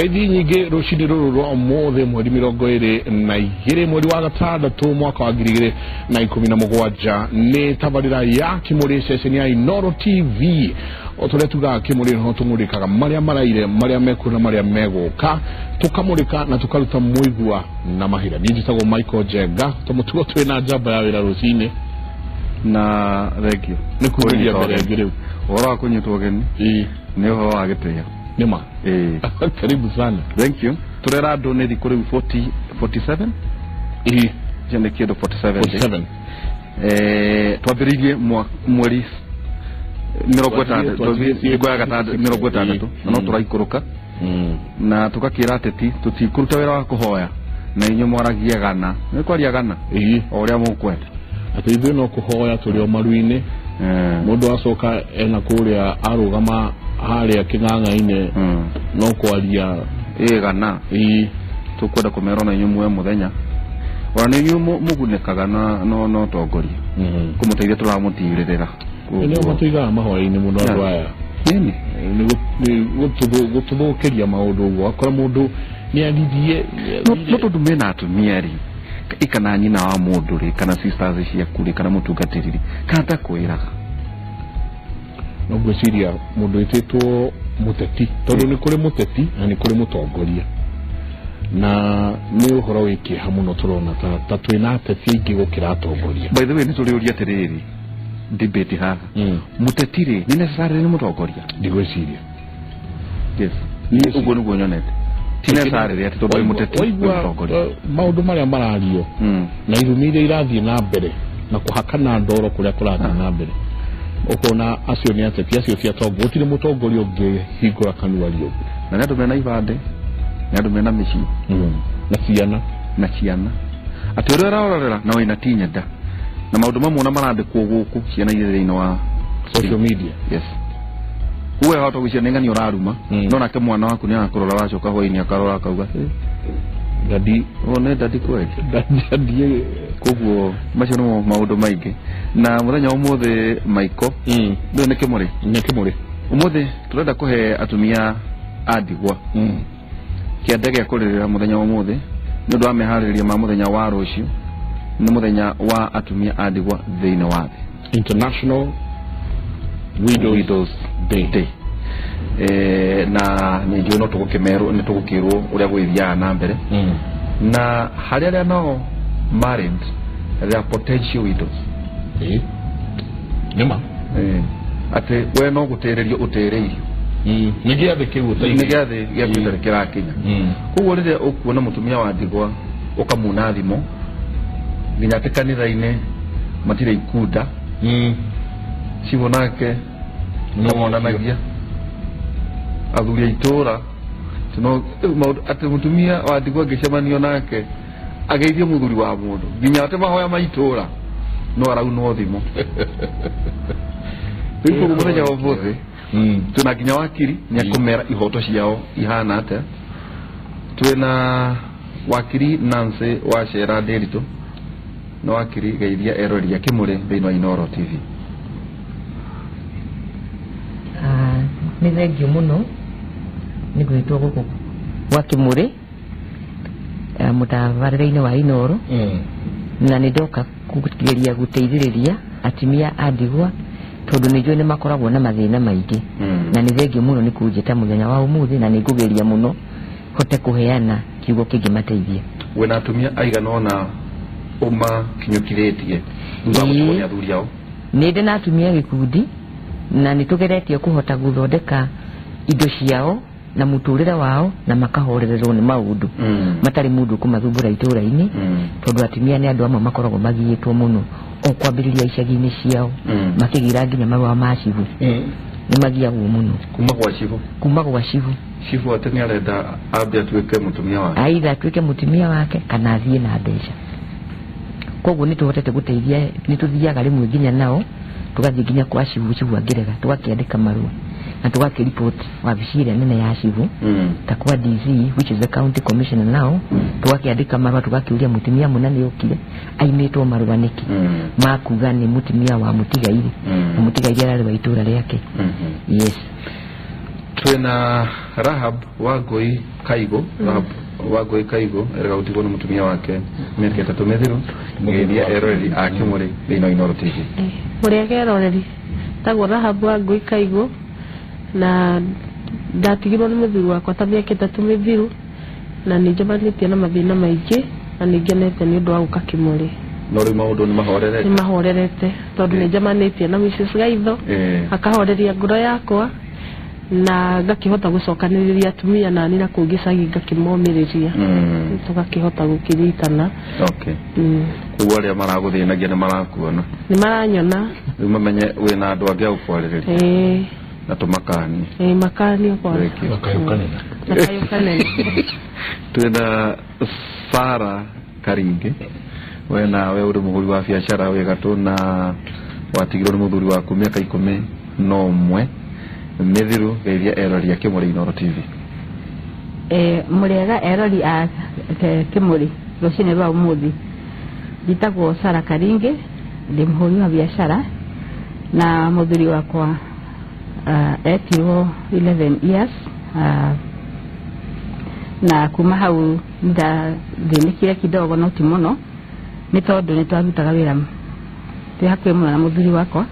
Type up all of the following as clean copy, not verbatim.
Ngeithi nyingĩ rũcinĩ rũrũ rwa ũmũthĩ mweri 22 mweri wa gatandatũ mwaka wa 2017 nĩ tabarĩra ya Kĩmũrĩ ceceni ya Inooro TV. O tũrĩa tugaga Kĩmũrĩ nĩho tũmũrĩkaga marĩa maraire, marĩa mekuo na marĩa megũka, tũkamũrĩka na tũkaruta mũigua na mahira. Niĩ njĩtagwo Michael Njenga, tũmũtugo twĩna njamba ya wĩra rũcinĩ na thengio nĩ kumĩria mbere ĩngĩ rĩu. Ũhoro wa kũnyitwo ũgeni nĩ ũhoro wa gĩtĩo. Nĩma. Karibu sana. Thank you. Turera andũ nĩ thikũ rĩu 40 47 Ĩĩ. Icio nĩ kĩndũ 47 47. Twambĩrĩirie mweri 60 hingo ya gatandatũ 60 na no tũraikũrũka na tũgakĩra ateti tũtikũruta wĩra wa kũhoya na inyuĩ mwaragie gana nĩ kwaria gana o ũrĩa mũkwenda. Atĩ ithuĩ no kũhoya tũrĩ o maru-inĩ, mũndũ acoka ena kũrĩa arũgama harĩa kĩng'ang'a-inĩ no kwaria ĩ gana. Tũkwenda kũmera ona inyuĩ muoe mũthenya ona nĩ inyuĩ mũgunĩkaga na no ũtongoria kũmũteithia tũramũtirĩrĩra. Nĩo matũigaga mahoya-inĩ mũno andũ aya. Nĩni nĩ gũtũthũkĩria maũndũ ũguo akora mũndũ nĩ arithiĩ no tondũ mena atumia rĩ ikana nyina wa mũndũ rĩ kana sisters ciaku rĩ kana mũtungatĩri rĩ kana takwĩraga. No ngwĩciria mũndũ wĩtĩtwo mũteti tondũ nĩ kũrĩ mũteti na nĩ kũrĩ mũtongoria, na nĩ ũhoro wĩ kĩeha mũno tũrona ta twĩna ateti aingĩ gũkĩra atongoria. By the way nĩ tũrĩũria atĩrĩrĩ debate haha, mũteti rĩ nĩ necessarily nĩ mũtongoria? Ndigwĩciria. Yes, niĩ ũguo nĩguo nyonete. Ti necessarily atĩ tondũ wĩ mũteti wĩ mũtongoria. Maũndũ marĩa marario na irumi iria irathiĩ na mbere na kũhakana ndoro kũrĩa kũrathiĩ na mbere, ũkona acio nĩ ateti, acio ti atongoria. Gũtirĩ mũtongoria ũngĩhingũra kanua arie ũguo. Na nĩ andũ mena ibandĩ, nĩ andũ mena mĩciĩ na ciana, na ciana atĩ ũrĩa ũrarorera na wĩna ti nyenda na maũndũ mamwe ona marandĩkwo gũkũ ciana irĩ thĩinĩ wa social media. Yes, we wahota gwĩciria nĩ ng'ani ũraruma, no nake mwana waku nĩ arakũrora wacoka hwainĩ akarora akauga daddy nĩ daddy kweli daddy. Koguo macio nĩmo maũndũ maingĩ. Na mũthenya ũmũthĩ Michael rĩu nĩ Kĩmũrĩ, nĩ Kĩmũrĩ ũmũthĩ tũrenda kũhe atumia a ndigwa kĩande gĩa kũrĩrĩra mũthenya wa ũmũthĩ nĩ ũndũ wa meharĩrĩria ma mũthenya wa rũciũ. Nĩ mũthenya wa atumia a ndigwa thĩinĩ wa thĩ, International Widows Day. Na nĩ njũĩ no tũgũkĩmerwo nĩ tũgũkĩrwo ũrĩa gwĩthiaga na mbere. Na harĩ arĩa nao married, there are potential widows. Nĩma atĩ we no gũtĩrĩrio ũtĩrĩirio nĩ gĩathĩ kĩu ũtaigĩ, nĩ gĩathĩ gĩa gĩtarĩ kĩrakinya. Koguo rĩrĩa ũkuona mũtumia wa ndigwa ũkamuna thimũ nginya atĩ kanitha-inĩ matirĩ ikunda cibũ nake nĩmonanagia athuri a itũra atĩ mũtumia wa ndigwa angĩcemanio nake ageithie mũthuri wa mũndũ nginya atĩ mahoya ma itũra no araunwo thimũ. Rĩu koguo mũthenya wa ũmũthĩ twĩna nginya wakiri nĩ akũmera ihoto ciao ihana atĩa. Twĩna wakiri Nancy Wacera Ndĩritũ na wakiri geithia eroreri a Kĩmũrĩ thĩinĩ wa Inooro TV. Nĩ thengio mũno nĩ gwĩtwo gũkũ gwa Kĩmũrĩ mũtabarĩre-inĩ wa Inooro, na nĩ ndoka kũgeria gũteithĩrĩria atumia a ndigwa tondũ nĩ njũĩ nĩ makoragwo na mathĩna maingĩ, na nĩ thengio mũno nĩ kũnjĩta mũthenya wa ũmũthĩ, na nĩ ngũgeria mũno hote kũheana kiugo kĩngĩmateithia. Wĩna atumia aigana ũna ũmakinyũkithĩtie thutha wa gũtigwo nĩ athuri ao? Nĩ ndĩ na atumia gĩkundi na nĩ tũgeretie kũhota gũthondeka indo ciao na mũtũrĩre wao na makahorererwo nĩ maũndũ matarĩ mũndũ kũmathumbũra itũra-inĩ, tondũ atumia nĩ andũ amwe makoragwo magiĩtwo mũno o kwambĩrĩria icagi-inĩ ciao makĩgĩra nginya marũa ma cibũ nĩ magiagwo mũno. Kuma gwa cibũ? Kuma gwa cibũ. Cibũ atĩ nĩ arenda ambe atuĩke mũtumia wake, aitha atuĩke mũtumia wake kana athiĩ na mbeca. Koguo nĩ tũhotete gũteithia, nĩ tũthiaga rĩmwe nginya nao tũgathiĩ nginya kwa cibũ, cibũ angĩrega tũgakĩandĩka marũa na tũgakĩripoti wabici ĩrĩa nene ya cibũ ta kwa DC which is the county commissioner now, tũgakĩandĩka marũa tũgakĩũria mũtumia mũna nĩ okire aimĩtwo marũa nĩkĩ makuga nĩ mũtumia wa mũtigairĩ, na mũtigairĩ ararĩ wa itũra rĩake. Yes. Twina Rahab Wangui Kaigo. Rahab Wangui Kaigo erega gutigwo ni mutumia wake miaka 3 mithiru ngeithia eroreri a Kimuri thiini wa Inooro TV. Muriega eroreri tagwo Rahab Wangui Kaigo na ndatigirwo ni muthuri wakwa ta miaka 3 mithiru na nĩ njemanĩtie na mathĩna maingĩ na nĩ ngenete nĩ ũndũ wa gũka Kimuri. No rĩu maũndũ nĩ mahorerete? Nĩ mahorerete tondũ nĩ njemanĩtie na Mrs. Gaitho akahoreria ngoro yakwa na ngakĩhota gũcokanĩrĩria atumia na nĩ na kũu gĩcagi ngakĩmomĩrĩria tũgakĩhota gũkĩnyitana. Okay. Koguo arĩa maragũthĩnagia nĩ marakuona? Nĩ maranyona. Rĩu mamenye wĩna andũ angĩ a gũkwarĩrĩria. Na tũmakanie. Makanio kwanza. Na kayũ kanene. Twĩna Sara Karingi. We nawe ũrĩ mũhũri wa biacara wĩ gatũ na watigirwo nĩ mũthuri waku mĩaka 11 mithiru geithia erori a Kimuri Inooro TV. Mũrĩega erori a Kimuri rũcinĩ rwa ũmũthĩ. Njĩtagwo Sara Karingi, ndĩ mũhũri wa biacara na mũthuri wakwa etirwo 11 years na kuma hau ndathĩnĩkire kidogo no ti mũno nĩ tondũ nĩ twarutaga wĩra twĩ hakuhĩ mũno na mũthuri wakwa.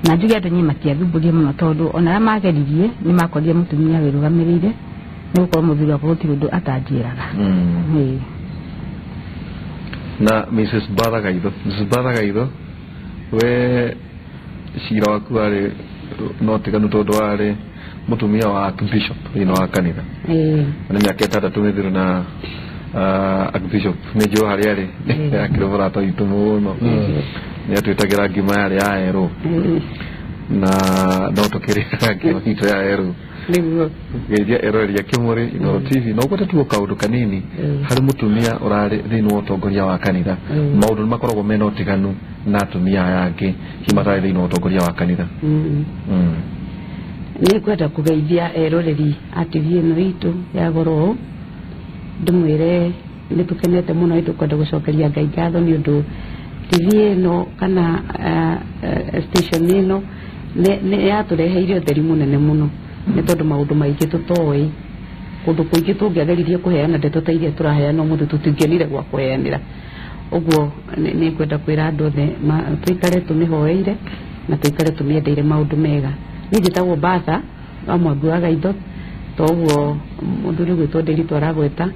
Na njuge andũ niĩ matiathumbũrire mũno tondũ ona arĩa mageririe nĩ makorire mũtumia wĩrũgamĩrĩire nĩ gũkorwo mũthuri wakwa gũtirĩ ũndũ atanjĩraga. Na Mrs. Batha Gaitho, Mrs. Batha Gaitho, we cira waku warĩ no tiganu tondũ warĩ mũtumia wa Archbishop thĩinĩ wa kanitha. Nĩ mĩaka 6 mĩthiru na Archbishop nĩ njũĩ harĩa arĩ akĩrĩ mũrata witũ mũno nĩ atwĩtagĩra ngima yarĩ ya erũ na no tũkĩrĩaga ngima itũ ya erũ nĩguo geithia eroreri a Kimuri Inooro TV. No ũgwete tu kaũndũ kanini harĩ mũtumia ũrarĩ thĩinĩ wa ũtongoria wa kanitha. Maũndũ nĩ makoragwo mena ũtiganu na atumia aya angĩ hihi matarĩ thĩinĩ wa ũtongoria wa kanitha. Nĩ ngwenda kũgeithia eroreri a TV ĩno itũ ya goro ũũ ndĩmwĩre nĩ tũkenete mũno nĩ tũkwenda gũcokeria Ngai ngatho nĩ ũndũ TV ĩno kana station ĩno nĩ yatũreheire ũtheri mũnene mũno nĩ tondũ maũndũ maingĩ tũtoĩ kũndũ kũingĩ tũngĩageririe kũheana ndeto ta iria tũraheana ũmũthĩ tũtingĩonire gwa kũheanĩra. Ũguo nĩ ngwenda kwĩra andũ othe tũikare tũmĩhoeire na tũikare tũmĩendeire maũndũ mega. Niĩ njĩtagwo Batha wa Mwangi wa Gaitho toguo mũthuri ũgwĩtwo Ndĩritũ aragweta.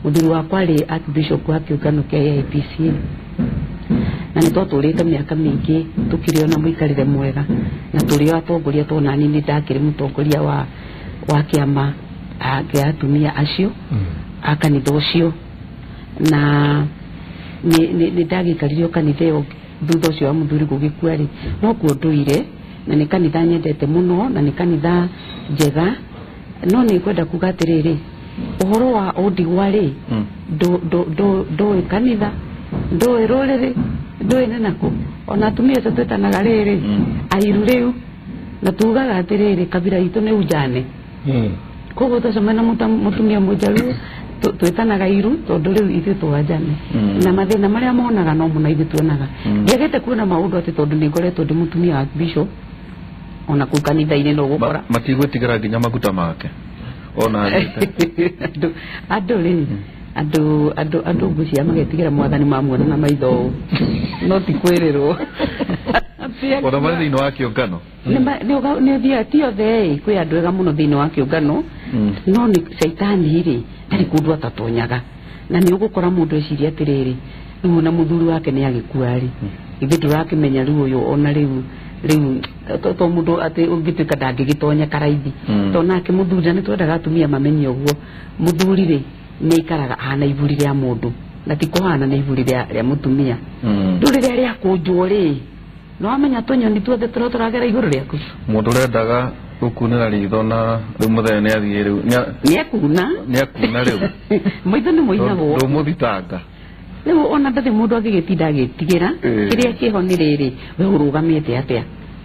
Mũthuri wakwa arĩ Archbishop wa kĩũngano kĩa AIPCA na nĩ twatũrĩte mĩaka mĩingĩ tũkĩrĩ ona mũikarĩre mwega na tũrĩ o atongoria tondũ nani nĩ ndakĩrĩ mũtongoria wa kĩama kĩa atumia acio a kanitha ũcio na nĩ ndagĩikarire o kanitha ĩyo thutha ũcio wa mũthuri gũgĩkua rĩ no kuo ndũire na nĩ kanitha nyendete mũno na nĩ kanitha njega. No nĩ ngwenda kuga atĩrĩrĩ ũhoro wa ũndigwa rĩ ndũĩ kanitha ndũĩ rũrĩrĩ ndũĩ na nakũ ona atumia acio twĩtanaga rĩrĩ airu rĩu na tugaga atĩrĩrĩ kabira itũ nĩ unjane. Koguo twacemania na mũtumia mũnjaruo twĩtanaga iru tondũ rĩu ithuĩ twanjane na mathĩna marĩa monaga no mũno ithuĩ tuonaga. Ndiagĩte kuona maũndũ atĩ tondũ nĩ ngoretwo ndĩ mũtumia wa bishop ona kũu kanitha-inĩ no ũgũkora matigwĩtigĩra nginya maguta make ona andũ rĩ andũ ngwĩciria magetigĩra mwathani mamuona na maitho ũũ no ti kwĩrĩrwo. Ona marĩ thĩinĩ wa kĩũngano nĩ ũthiaga ti othe ĩ kwĩ andũ ega mũno thĩinĩ wa kĩũngano no nĩ caitani rĩ ndarĩ kũndũ atatonyaga na nĩ ũgũkora mũndũ eciria atĩrĩrĩ rĩu ona mũthuri wake nĩ agĩkua rĩ ithuĩ tũrakĩmenya rĩu ũyũ ona rĩu rĩu to mũndũ atĩ ũngĩtuĩka ndangĩgĩtonya karaithi to nake mũthuri na nĩ twendaga atumia mamenye ũguo mũthuri rĩ nĩ aikaraga ahana iburi rĩa mũndũ na ti kũhana na iburi rĩa mũtumia. Rĩu rĩrĩa rĩakũnjwo rĩ no wamenya tũnyoni tuothe tũrĩa tũragera igũrũ rĩaku. Mũndũ ũrendaga gũkunĩra ritho na rĩu mũthenya nĩ athiĩ rĩu nĩ ekuna rĩu maitho nĩ moinagwo ndũmũthitanga rĩu ona ndathĩ mũndũ angĩgĩtinda agĩtigĩra kĩrĩa kĩho nĩ rĩrĩ we ũrũgamĩte atĩa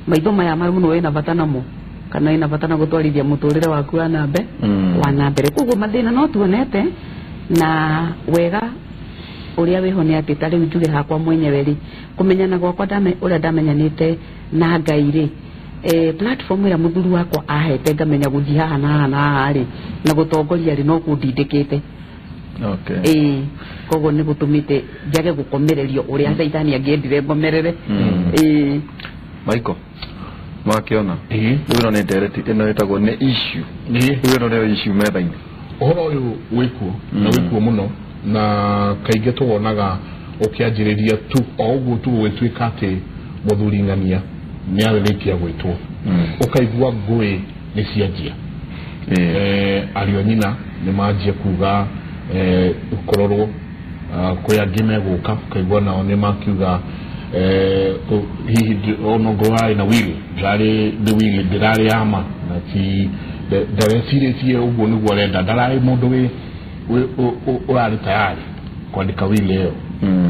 maitho maya mũno wĩna bata namo kana wĩna bata na gũtwarithia mũtũrĩre waku wa na mbere. Koguo mathĩna no tuonete na wega ũrĩa wĩho nĩ atĩ ta rĩu njuge hakwa mwenyewe rĩ kũmenyana gwakwa ũrĩa ndamenyanĩte na Ngai rĩ Platform ĩrĩa mũthuri wakwa ahete ngamenya gũthiĩ haha na haha na haha rĩ na gũtongoria rĩ no kũndindĩkĩte. Okay. Koguo nĩ gũtũmĩte njage gũkomererio ũrĩa caitani angĩendire ngomerere. Michael, mwakĩona rĩu ĩno nĩ ndereti ĩno ĩtagwo nĩ issue. Rĩu ĩno nĩyo issue metha-inĩ. Ũhoro ũyũ wĩkuo na wĩkuo mũno, na kaingĩ tũwonaga ũkĩanjĩrĩria tu o ũguo tu gũgĩtuĩka atĩ mũthuri ng'ania nĩ arĩrĩkia gwĩtwo, ũkaigua ngũĩ nĩ cianjia. Ariũ a nyina nĩ manjia kuga kũrorwo, kwĩ angĩ megũka ũkaigua nao nĩ makiuga hihi ona ngorwo arĩ na will ndarĩ nĩ will ndĩrarĩ ya ma na ti ndarecirĩtie ũguo nĩguo arenda, ndararĩ mũndũ wĩ ũrarĩ tayari kwandĩka will ĩyo.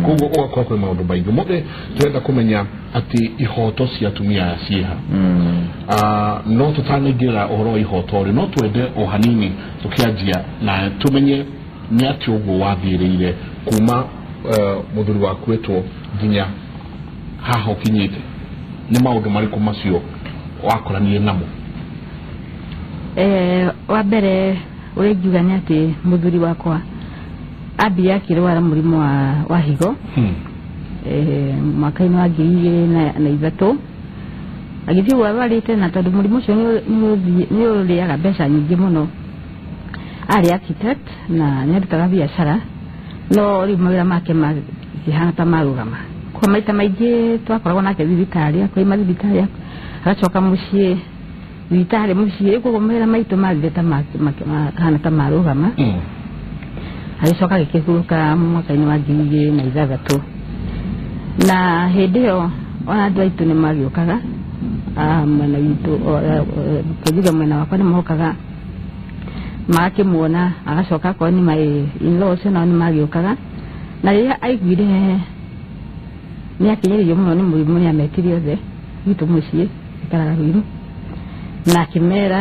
Koguo ũgakora kwĩ maũndũ maingĩ mothe tũrenda kũmenya atĩ ihoto cia atumia aya ciĩha. No tũtanaingĩra ũhoro wa ihoto rĩ, no twende o hanini tũkĩanjia na tũmenye nĩ atĩ ũguo wathiĩrĩire kuma mũthuri waku etwo nginya haha ũkinyĩte, nĩ maũndũ marĩkũ macio wakoranire namo? Wa mbere ũrĩa ingiuga nĩ atĩ mũthuri wakwa ambire akĩrwara mũrimũ wa higo mwaka-inĩ wa 2003, agĩthiĩ ũguo arwarĩte, na tondũ mũrimũ ũcio nĩ ũrĩaga mbeca nyingĩ mũno. Arĩ architect na nĩ arutaga biacara, no rĩu mawĩra make makĩhana ta marũgama. Kwa maita maingĩ twakoragwo nake thibitarĩ, akoima thibitarĩ agacoka mũciĩ, thibitarĩ mũciĩ, koguo mawĩra maitũ mathire ta makahana ta marũgama. Agĩcoka agĩkĩhurũka mwaka-inĩ wa 2006, na hĩndĩ ĩyo ona andũ aitũ nĩ magĩũkaga mwena witũ, kĩnjuge mwena wakwa nĩ mokaga magakĩmuona, agacoka akorwo nĩ my in-laws nao nĩ magĩũkaga. Na rĩrĩa aiguire nĩ akinyĩrĩirio mũno nĩ mũrimũ, nĩ ametire othe gwitũ mũciĩ ikaraga Ruiru, na akĩmera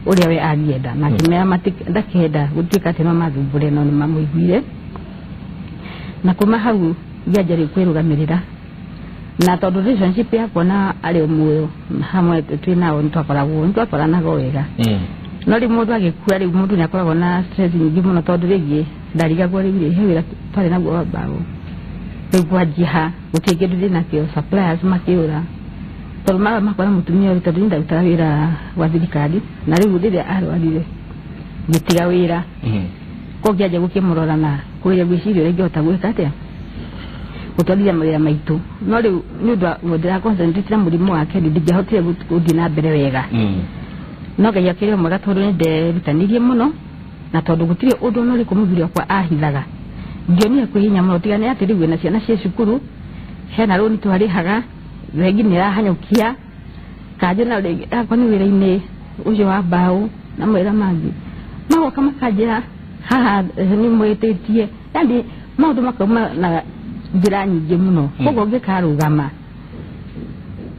ũrĩa we angĩenda, na akĩmera ndakenda gũtuĩka atĩ no mathumbũre, no nĩ mamũiguire. Na kuma hau ngĩanjia rĩu kwĩrũgamĩrĩra, na tondũ relationship yakwa na arĩ muoyo hamwe twĩ nao nĩ twakoragwo nĩ twatwaranaga wega. No rĩu mũndũ agĩkua, rĩu mũndũ nĩ akoragwo na stress nyingĩ mũno, tondũ rĩngĩ ndarigagwo rĩu rĩ he wĩra twarĩ naguo wa mbaũ, rĩu kwanjia ha gũtirĩ kĩndũ ndĩ nakĩo, suppliers makĩũra, tondũ mara makora mũtumia ũyũ, tondũ niĩ ndarutaga wĩra wa thirikari, na rĩu rĩrĩa arwarire ngĩtiga wĩra, koguo ngĩanjia gũkĩmũrora na kũgeria gwĩciria ũrĩa ingĩhota gwĩka atĩa gũtwarithia mawĩra maitũ. No rĩu nĩ ũndũ wa ndĩra concentrate na mũrimũ wake ndingĩahotire gũthiĩ na mbere wega. No Ngai akĩrĩ mwega tondũ nĩ nderutanirie mũno, na tondũ gũtirĩ ũndũ ona ũrĩkũ mũthuri wakwa ahithaga, ngĩonire kwĩ hinya mũno, tiga nĩ atĩ rĩu wĩna ciana ciĩ cukuru, hena rũni twarĩhaga, bengi nĩ ĩrahanyũkia, kanjũ na rĩngĩ akorwo nĩ wĩra-inĩ ũcio wa mbaũ na mawĩra mangĩ magoka makanjĩra haha nĩ mwĩtĩtie, yani maũndũ makauma na njĩra nyingĩ mũno. Koguo ngĩkarũgama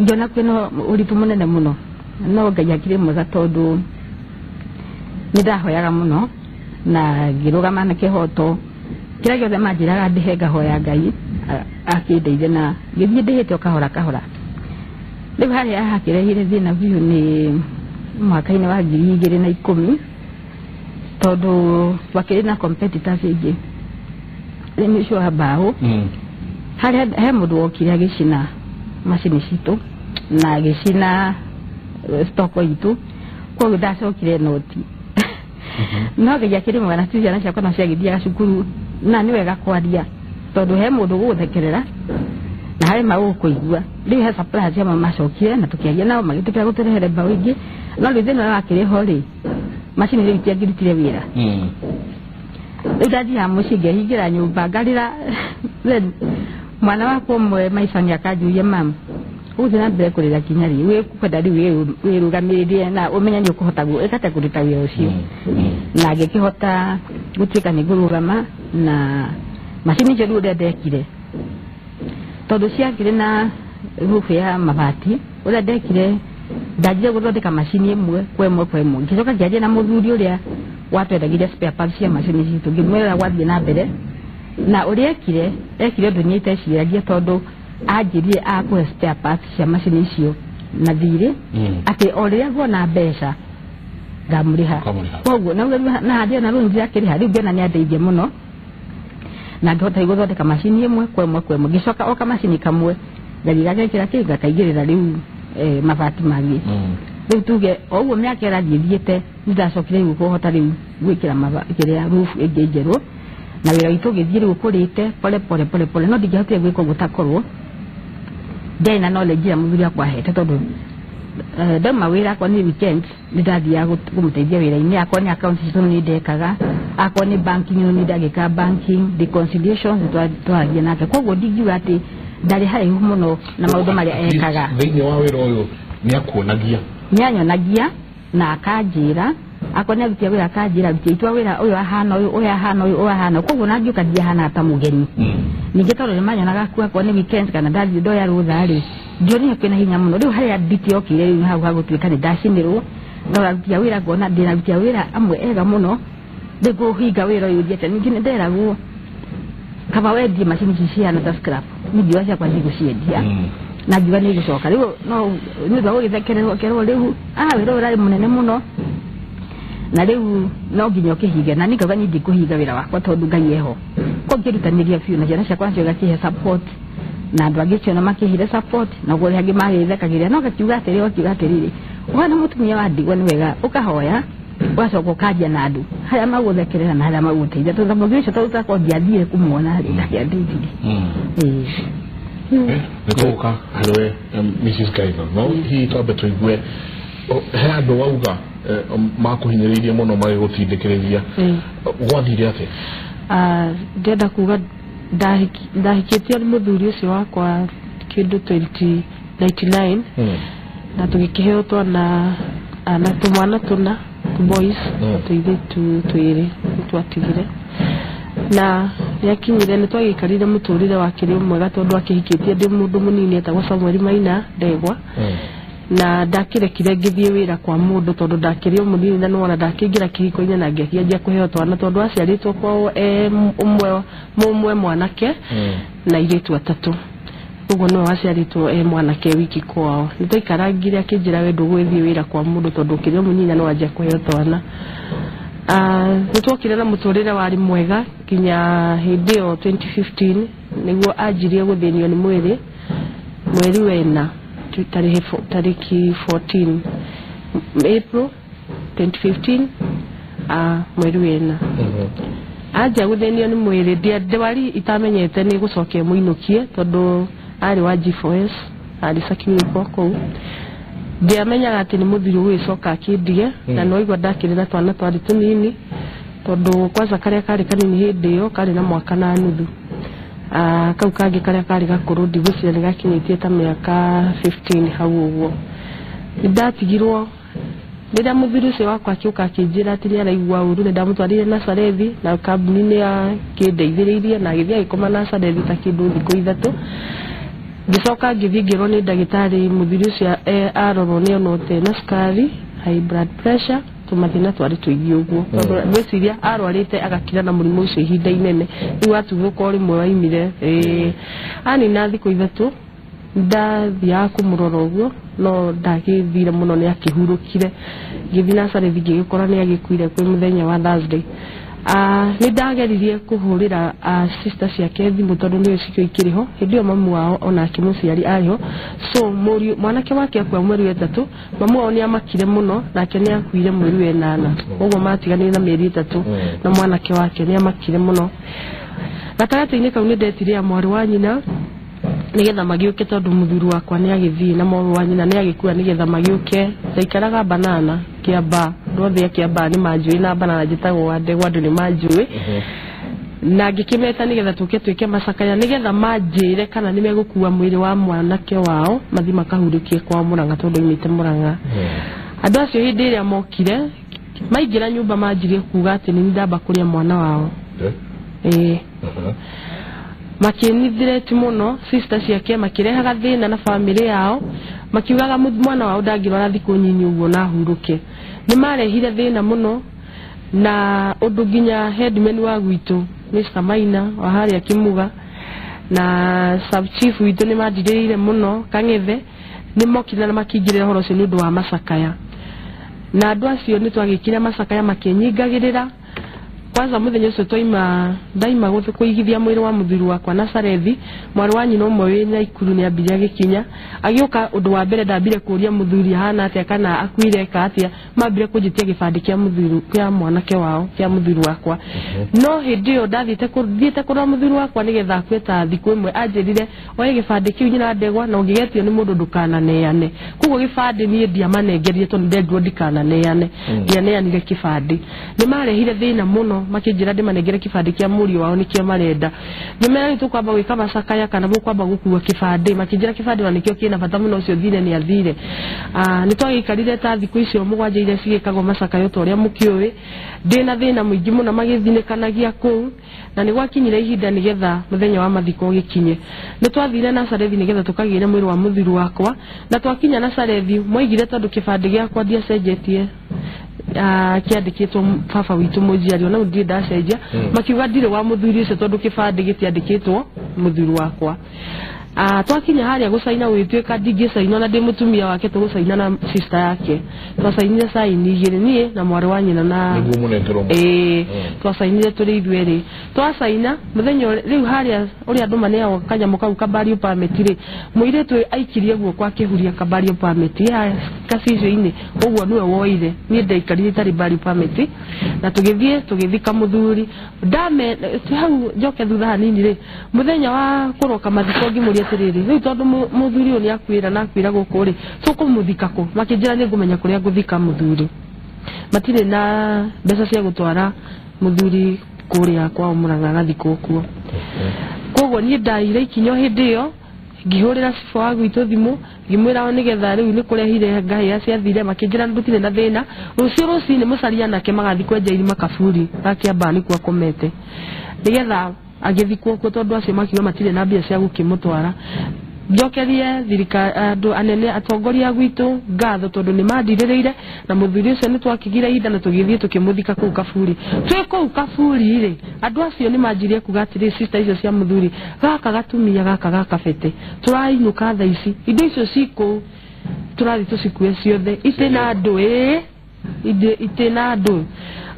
ngĩona kwĩna ũritũ mũnene mũno, no Ngai akĩrĩ mwega tondũ nĩ ndahoyaga mũno na ngĩrũgama na kĩhoto kĩrĩa gĩothe manjĩraga ndĩhe, ngahoya Ngai akĩndeithie na ngĩthiĩ ndĩhĩte o kahora kahora. Rĩu harĩa hakĩrehire thĩna biũ nĩ mwaka-inĩ wa 2010, tondũ twakĩrĩ na competitors aingĩ rĩmi ũcio wa mbaũ. Harĩa he mũndũ wokire agĩcina macini citũ na agĩcina stock itũ, koguo ndacokire noti. No Ngai akĩrĩ mwega na ciana ciakwa no ciagĩthiaga cukuru, na nĩ wega kwaria tondũ he mũndũ ũgũgũthekerera na harĩ magũkũigua. Rĩu he suppliers amwe macokire na tũkĩaria nao magĩtĩkĩra gũtũrehere mbaũ ingĩ, no rĩu thĩna ũrĩa wakĩrĩ ho rĩ, macini rĩu itiangĩrutire wĩra. Rĩu ndathiaga mũciĩ ngehingĩra nyũmba ngarĩra. Then mwana wakwa ũmwe maica nĩ akanjũria, mam, ũgũthiĩ na mbere kũrĩra kinya rĩ? Wĩkwenda rĩu wĩrũgamĩrĩrie na ũmenye nĩ ũkũhota ĩkate kũruta wĩra ũcio. Na ngĩkĩhota gũtuĩka nĩ ngũrũgama na macini icio. Rĩu ũrĩa ndekire, tondũ ciakĩrĩ na roof ya mabati, ũrĩa ndekire ndanjire gũthondeka macini ĩmwe kwa ĩmwe kwa ĩmwe, ngĩcoka ngĩaria na mũthuri ũrĩa watwendagĩria spare parts cia macini citũ, ngĩmwĩra gwathiĩ na mbere, na ũrĩa ekire ũndũ niĩ iteciragia, tondũ anjĩrire akũhe spare parts cia macini icio na thirĩ atĩ o rĩrĩa nguona mbeca ngamũrĩha. Koguo na na hadi na rũni ndirakĩrĩha rĩu ngĩona nĩ andeithia mũno na ngĩhota gũthondeka macini ĩmwe kwa ĩmwe kwa ĩmwe, ngĩcoka o kamacini kamwe ngathiĩ gagekĩra kĩ ngakaigĩrĩra rĩu mabati mangĩ. Rĩu tuge o ũguo mĩaka ĩrathiĩ ĩthiĩte nĩndacokire rĩu kũhota rĩu gwĩkĩra kĩrĩa roof ĩngĩ njerũ na wĩra witũ ũgĩthiĩ rĩu ũkũrĩte pole pole pole pole, no ndingĩahotire gwĩka ũguo takorwo ndiarĩ na knowledge ĩrĩa mũthuri wakwa ahete tondũ ndauma wĩra akwa nĩ weekend nĩndathiaga kũmũteithia wĩra-inĩ, akwa nĩ account citũ nĩ ndekaga, akwa nĩ banking nĩ ndagĩka banking reconciliation twaragia nake, koguo ndingiuga atĩ ndarĩ haraihu mũno na maũndũ marĩa ekaga. Thĩinĩ wa wĩra ũyũ nĩakuonagia? Nĩanyonagia na akanjĩra akwa nĩ arutia wĩra akanjĩra rutia itua wĩra ũyũ ahana ũyũ ũyũ ahana ũyũ ũyũ ahana, koguo na ngĩũka ndiahana ta mũgeni. Ningĩ tondũ nĩmanyonaga kuo akwa nĩ weekend kana ndathiĩ ndoya rũtha rĩ ndionire kwĩna hinya mũno. Rĩu harĩa nditi yokire rĩu hau hagũtuĩka nĩ ndacinĩrwo no arutia wĩra ngona ndĩnarutia wĩra amwe ega mũno ndĩkũhinga wĩra ũyũ thiĩte. Ningĩ nĩnderagwo kaba wendie macini ici cihana ta scrap niĩ ngiuga ciakwa ndigũciendia na ngiuga nĩ ngũcoka rĩu no nĩ ũndũ wa gũgĩthekererwo kerwo rĩu wĩra ũyũ ũrarĩ mũnene mũno na rĩu no nginya ũkĩhinge, na niĩ ngauga niĩ ndikũhinga wĩra wakwa tondũ Ngai eho. Koguo ngĩrutanĩria biũ na ciana ciakwa nacio igakĩhe support na andũ angĩ ciona makĩhire support na guo angĩ magĩthekagĩrĩra, no gakiuga atĩrĩ wakiuga atĩrĩrĩ ũhana mũtumia wa ndigwa nĩ wega ũkahoya ũgacoka ũkanjia na andũ harĩa magũthekerera na harĩa magũteithia tondũ mũthuri ũcio tondũ takorwo ndiathiire kũmuona rĩ ndangĩandeithirie. Nĩ tũgũka harĩ we Mrs. Gaitho, no hihi twambe tũigue he andũ wauga makũhinyĩrĩirie mũno magĩgũtindĩkĩrĩria, gwathire atĩa? Ndĩrenda kuga ndahikĩtio nĩ mũthuri ũcio wakwa kĩndũ 2099 na tũgĩkĩheo twana na tũmwana tũna boys tũirĩtu twĩrĩ nĩtwatigire na nĩakinyire nĩtwagĩikarire mũtũrĩre wakĩrĩ mwega tondũ akĩhikĩtie ndĩ mũndũ mũnini etagwo Samuel Maina Ndegwa na ndakĩrekire ngĩthiĩ wĩra kwa mũndũ tondũ ndakĩrĩ o mũnini na nĩwona ndakĩingĩra kĩhiko-inĩ na ngĩakĩanjia kũheo twana tondũ aciarĩtwo kwao e ũmwe mwanake na airĩtu atatũ, ũguo nĩwe waciarĩtwo e mwanake wiki kwao. Nĩtwaikarangire akĩnjĩra we ndũgũgĩthiĩ wĩra kwa mũndũ tondũ ũkĩrĩ o mũnini na nĩwanjia kũheo twana. Nĩtwokire na mũtũrĩre warĩ mwega nginya hĩndĩ ĩyo 2015 nĩguo anjirie gũthĩnio nĩ mwĩrĩ mweri wena tarĩki 14 April 2015 mweri wena anja gũthĩnio nĩ mwĩrĩ ndwari itamenyete nĩ gũcokia mũinũkie tondũ arĩ wa G4S arĩ Sakinyiko kũu ndiamenyaga atĩ nĩ mũthuri ũgũgĩcoka akĩndige na nĩwaigua ndakĩrĩ na twana twarĩ tũnini tondũ kwanza karĩa karĩ kanini hĩndĩ ĩyo karĩ na mwaka na nuthu, kau kangĩ karĩa karĩ gakũrũ ndigwĩciria nĩ gakinyĩtie ta mĩaka 15 hau ũguo. Nĩndatigirwo rĩrĩa mũthuri ũcio wakwa akĩũka akĩnjĩra atĩ nĩaraigua ũru nĩndamũtwarire Nazarethi na kambuni nĩ yakĩndeithĩrĩirie na agĩthiĩ agĩkoma Nazarethi ta kĩndũ thikũ ithatũ. Ngĩcoka ngĩthiĩ ngĩrwo nĩ ndagĩtarĩ mũthuri ũcio arorwo nĩ onwo na cukari, high blood pressure, tũmathĩna twarĩ tũingĩ ũguo tondũ ngwĩciria arwarĩte agakira na mũrimũ ũcio ihinda inene rĩu atuthũka o rĩmwe waimire. Anina thikũ ithatũ ndathiaga kũmũrora ũguo no ndagĩthire mũno nĩ akĩhurũkire ngĩthiĩ Nazarethi ngĩgĩkora nĩ agĩkuire kwĩ mũthenya wa Thursday. Nĩ ndageririe kũhũrĩra sister ciake thimũ tondũ nĩwe cikĩo ikĩrĩ ho hĩndĩ ĩyo mamu wao onake mũciari arĩ ho, so mũriũ mwanake wake akua mweri wa ĩtatũ, mamu wao nĩ amakire mũno nake nĩ akuire mweri wa ĩnana, ũguo matiganire na mĩeri ĩtatũ na mwanake wake nĩ amakire mũno. Gatagatĩ-inĩ kau nĩ ndetire mwarĩ wa nyina nĩgetha magĩũke tondũ mũthuri wakwa nĩ agĩthiĩ na mwarĩ wa nyina nĩ agĩkua nĩgetha magĩũke. Ndaikaraga banana Kĩambaa, andũ othe a Kĩambaa nĩ manjũĩ na banana njĩtagwo wa Ndegwa andũ nĩ manjũĩ na ngĩkĩmeta nĩgetha tũke twĩke macakaya nĩgetha manjĩre kana nĩ megũkua mwĩrĩ wa mwanake wao mathiĩ makahurũkie kwa Mũrang'a tondũ oimĩte Mũrang'a. Andũ acio hĩndĩ ĩrĩa mokire maingĩra nyũmba manjirie kuga atĩ nĩ ndamba kũrĩa mwana wao. Makĩnithireti mũno sister ciake makĩrehaga thĩna na famĩlĩ yao makiugaga mwana wao ndangĩrwara thikũ nyinyi ũguo na ahurũke. Nĩ marehire thĩna mũno na ũndũ nginya headman wa gwitũ Mr. Maina wa harĩa Kĩmuga na sub chief witũ nĩ mandirĩrĩire mũno Kang'ethe Nĩ mokire na makĩingĩrĩra ũhoro ũcio nĩ ũndũ wa macakaya. Na andũ acio nĩ twagĩkire macakaya makĩnyingagĩrĩra. Kwanza mũthenya ũcio twaima ndaima kũigithia mwĩrĩ wa mũthuri wakwa Nazarethi, mwarĩ wa nyina ũmwe wĩ Naikuru nĩ ambire agĩkinya. Agĩũka ũndũ wa mbere ndambire kũria mũthuri ahana atĩa kana akuire eka atĩa, mambire kũnjĩtia gĩbandĩ kĩa mũthuri kĩa mwanake wao kĩa mũthuri wakwa. No hĩndĩ ĩyo ndathiĩte kũrora mũthuri wakwa nĩgetha akue ta thikũ ĩmwe, anjĩrire oye gĩbandĩ kĩu nyina ndegwa na ũngĩgetio nĩ mũndũ ndũkananeane. Koguo gĩbandĩ niĩ ndiamanengerire tondũ ndendirwo ndikananeane. Ndianeanire kĩbandĩ. Nĩ marehire thĩna mũno makĩnjĩra ndĩmanengere kĩbandĩ kĩa mũriũ wao nĩkĩo marenda. Ngĩmera rĩu tũkwamba gwĩka macakaya kana mũkwamba gũkua kĩbandĩ, makĩnjĩra kĩbandĩ na nĩkĩo kĩna bata mũno, ũcio thire nĩ athire. Nĩ twagĩikarire ta thikũ icio mũgwanja iria cigĩkagwo macakaya ta ũrĩa mũkĩũĩ, ndĩna thĩna mũingĩ mũno magĩthinĩkanagia kũu, na nĩ gwakinyire ihinda nĩgetha mũthenya wa mathiko ũgĩkinye. Nĩ twathire Nazarethi nĩgetha tũkagĩre mwĩrĩ wa mũthuri wakwa, na twakinya Nazarethi moigire tondũ kĩbandĩ gĩakwa ndiacenjetie kĩandĩkĩtwo baba witũ mũnjiari ona ndirĩ ndacenjia, makiuga ndirĩ wa mũthuri ũcio tondũ kĩbandĩ gĩtiandĩkĩtwo mũthuri wakwa. Twakinya harĩa gũcaina gũgĩtuĩka ndingĩcaina na ndĩ mũtumia wake tũgũcaina na sister yake. Twacainire caini igĩrĩ niĩ na mwarĩ wa nyina na nĩguo mũnengerwo. Twacainire tũrĩ ithuĩ erĩ. Twacaina mũthenya rĩu harĩa ũrĩa andũ maneagwo kanyamũ kau kabario permit rĩ, mũirĩtu aikirie guoko akĩhuria kabario permit ya gacicio-inĩ, ũguo nĩwe woire, niĩ ndaikarire itarĩ bario permit, na tũgĩthiĩ tũgĩthika mũthuri. Ndame hau njoke thutha hanini rĩ, mũthenya wa kũroka mathiko ngĩmũria atĩrĩrĩ, rĩu tondũ mũthuri ũyũ nĩ akuĩra na akuĩra gũkũ rĩ, tũkũmũthika kũ? Makĩnjĩra nĩ ngũmenya kũrĩa ngũthika mũthuri. Matirĩ na mbeca cia gũtwara mũthuri kũrĩa kwao Mũrang'a agathikwo kuo. Koguo niĩ ndaire ikinya hĩndĩ ĩyo ngĩhũrĩra cibũ wa gwitũ thimũ ngĩmwĩra nĩgetha rĩu nĩ kũrehire ngahĩa ciathire, makĩnjĩra ndũtirĩ na thĩna, rũciũ rũcinĩ mũcaria nake magathiĩ kwenja irima kaburi gakĩambaa nĩkuo akomete, nĩgetha agĩthikwo kuo tondũ acio makiuga matirĩ na mbia cia gũkĩmũtwara. Njokerie thirikari andũ anene atongoria gwitũ ngatho tondũ nĩ mandirĩrĩire, na mũthuri ũcio nĩ twakĩgire ihinda na tũgĩthiĩ tũkĩmũthika kũu kaburi. Twĩ kũu kaburi rĩ, andũ acio nĩ manjirie kuga atĩrĩ, sister icio cia mũthuri, gaka gatumia gaka gakabete tũrainũka thaa ici, indo icio cikũu tũrathiĩ tũcikue ciothe, itĩ na andũ itĩ na andũ.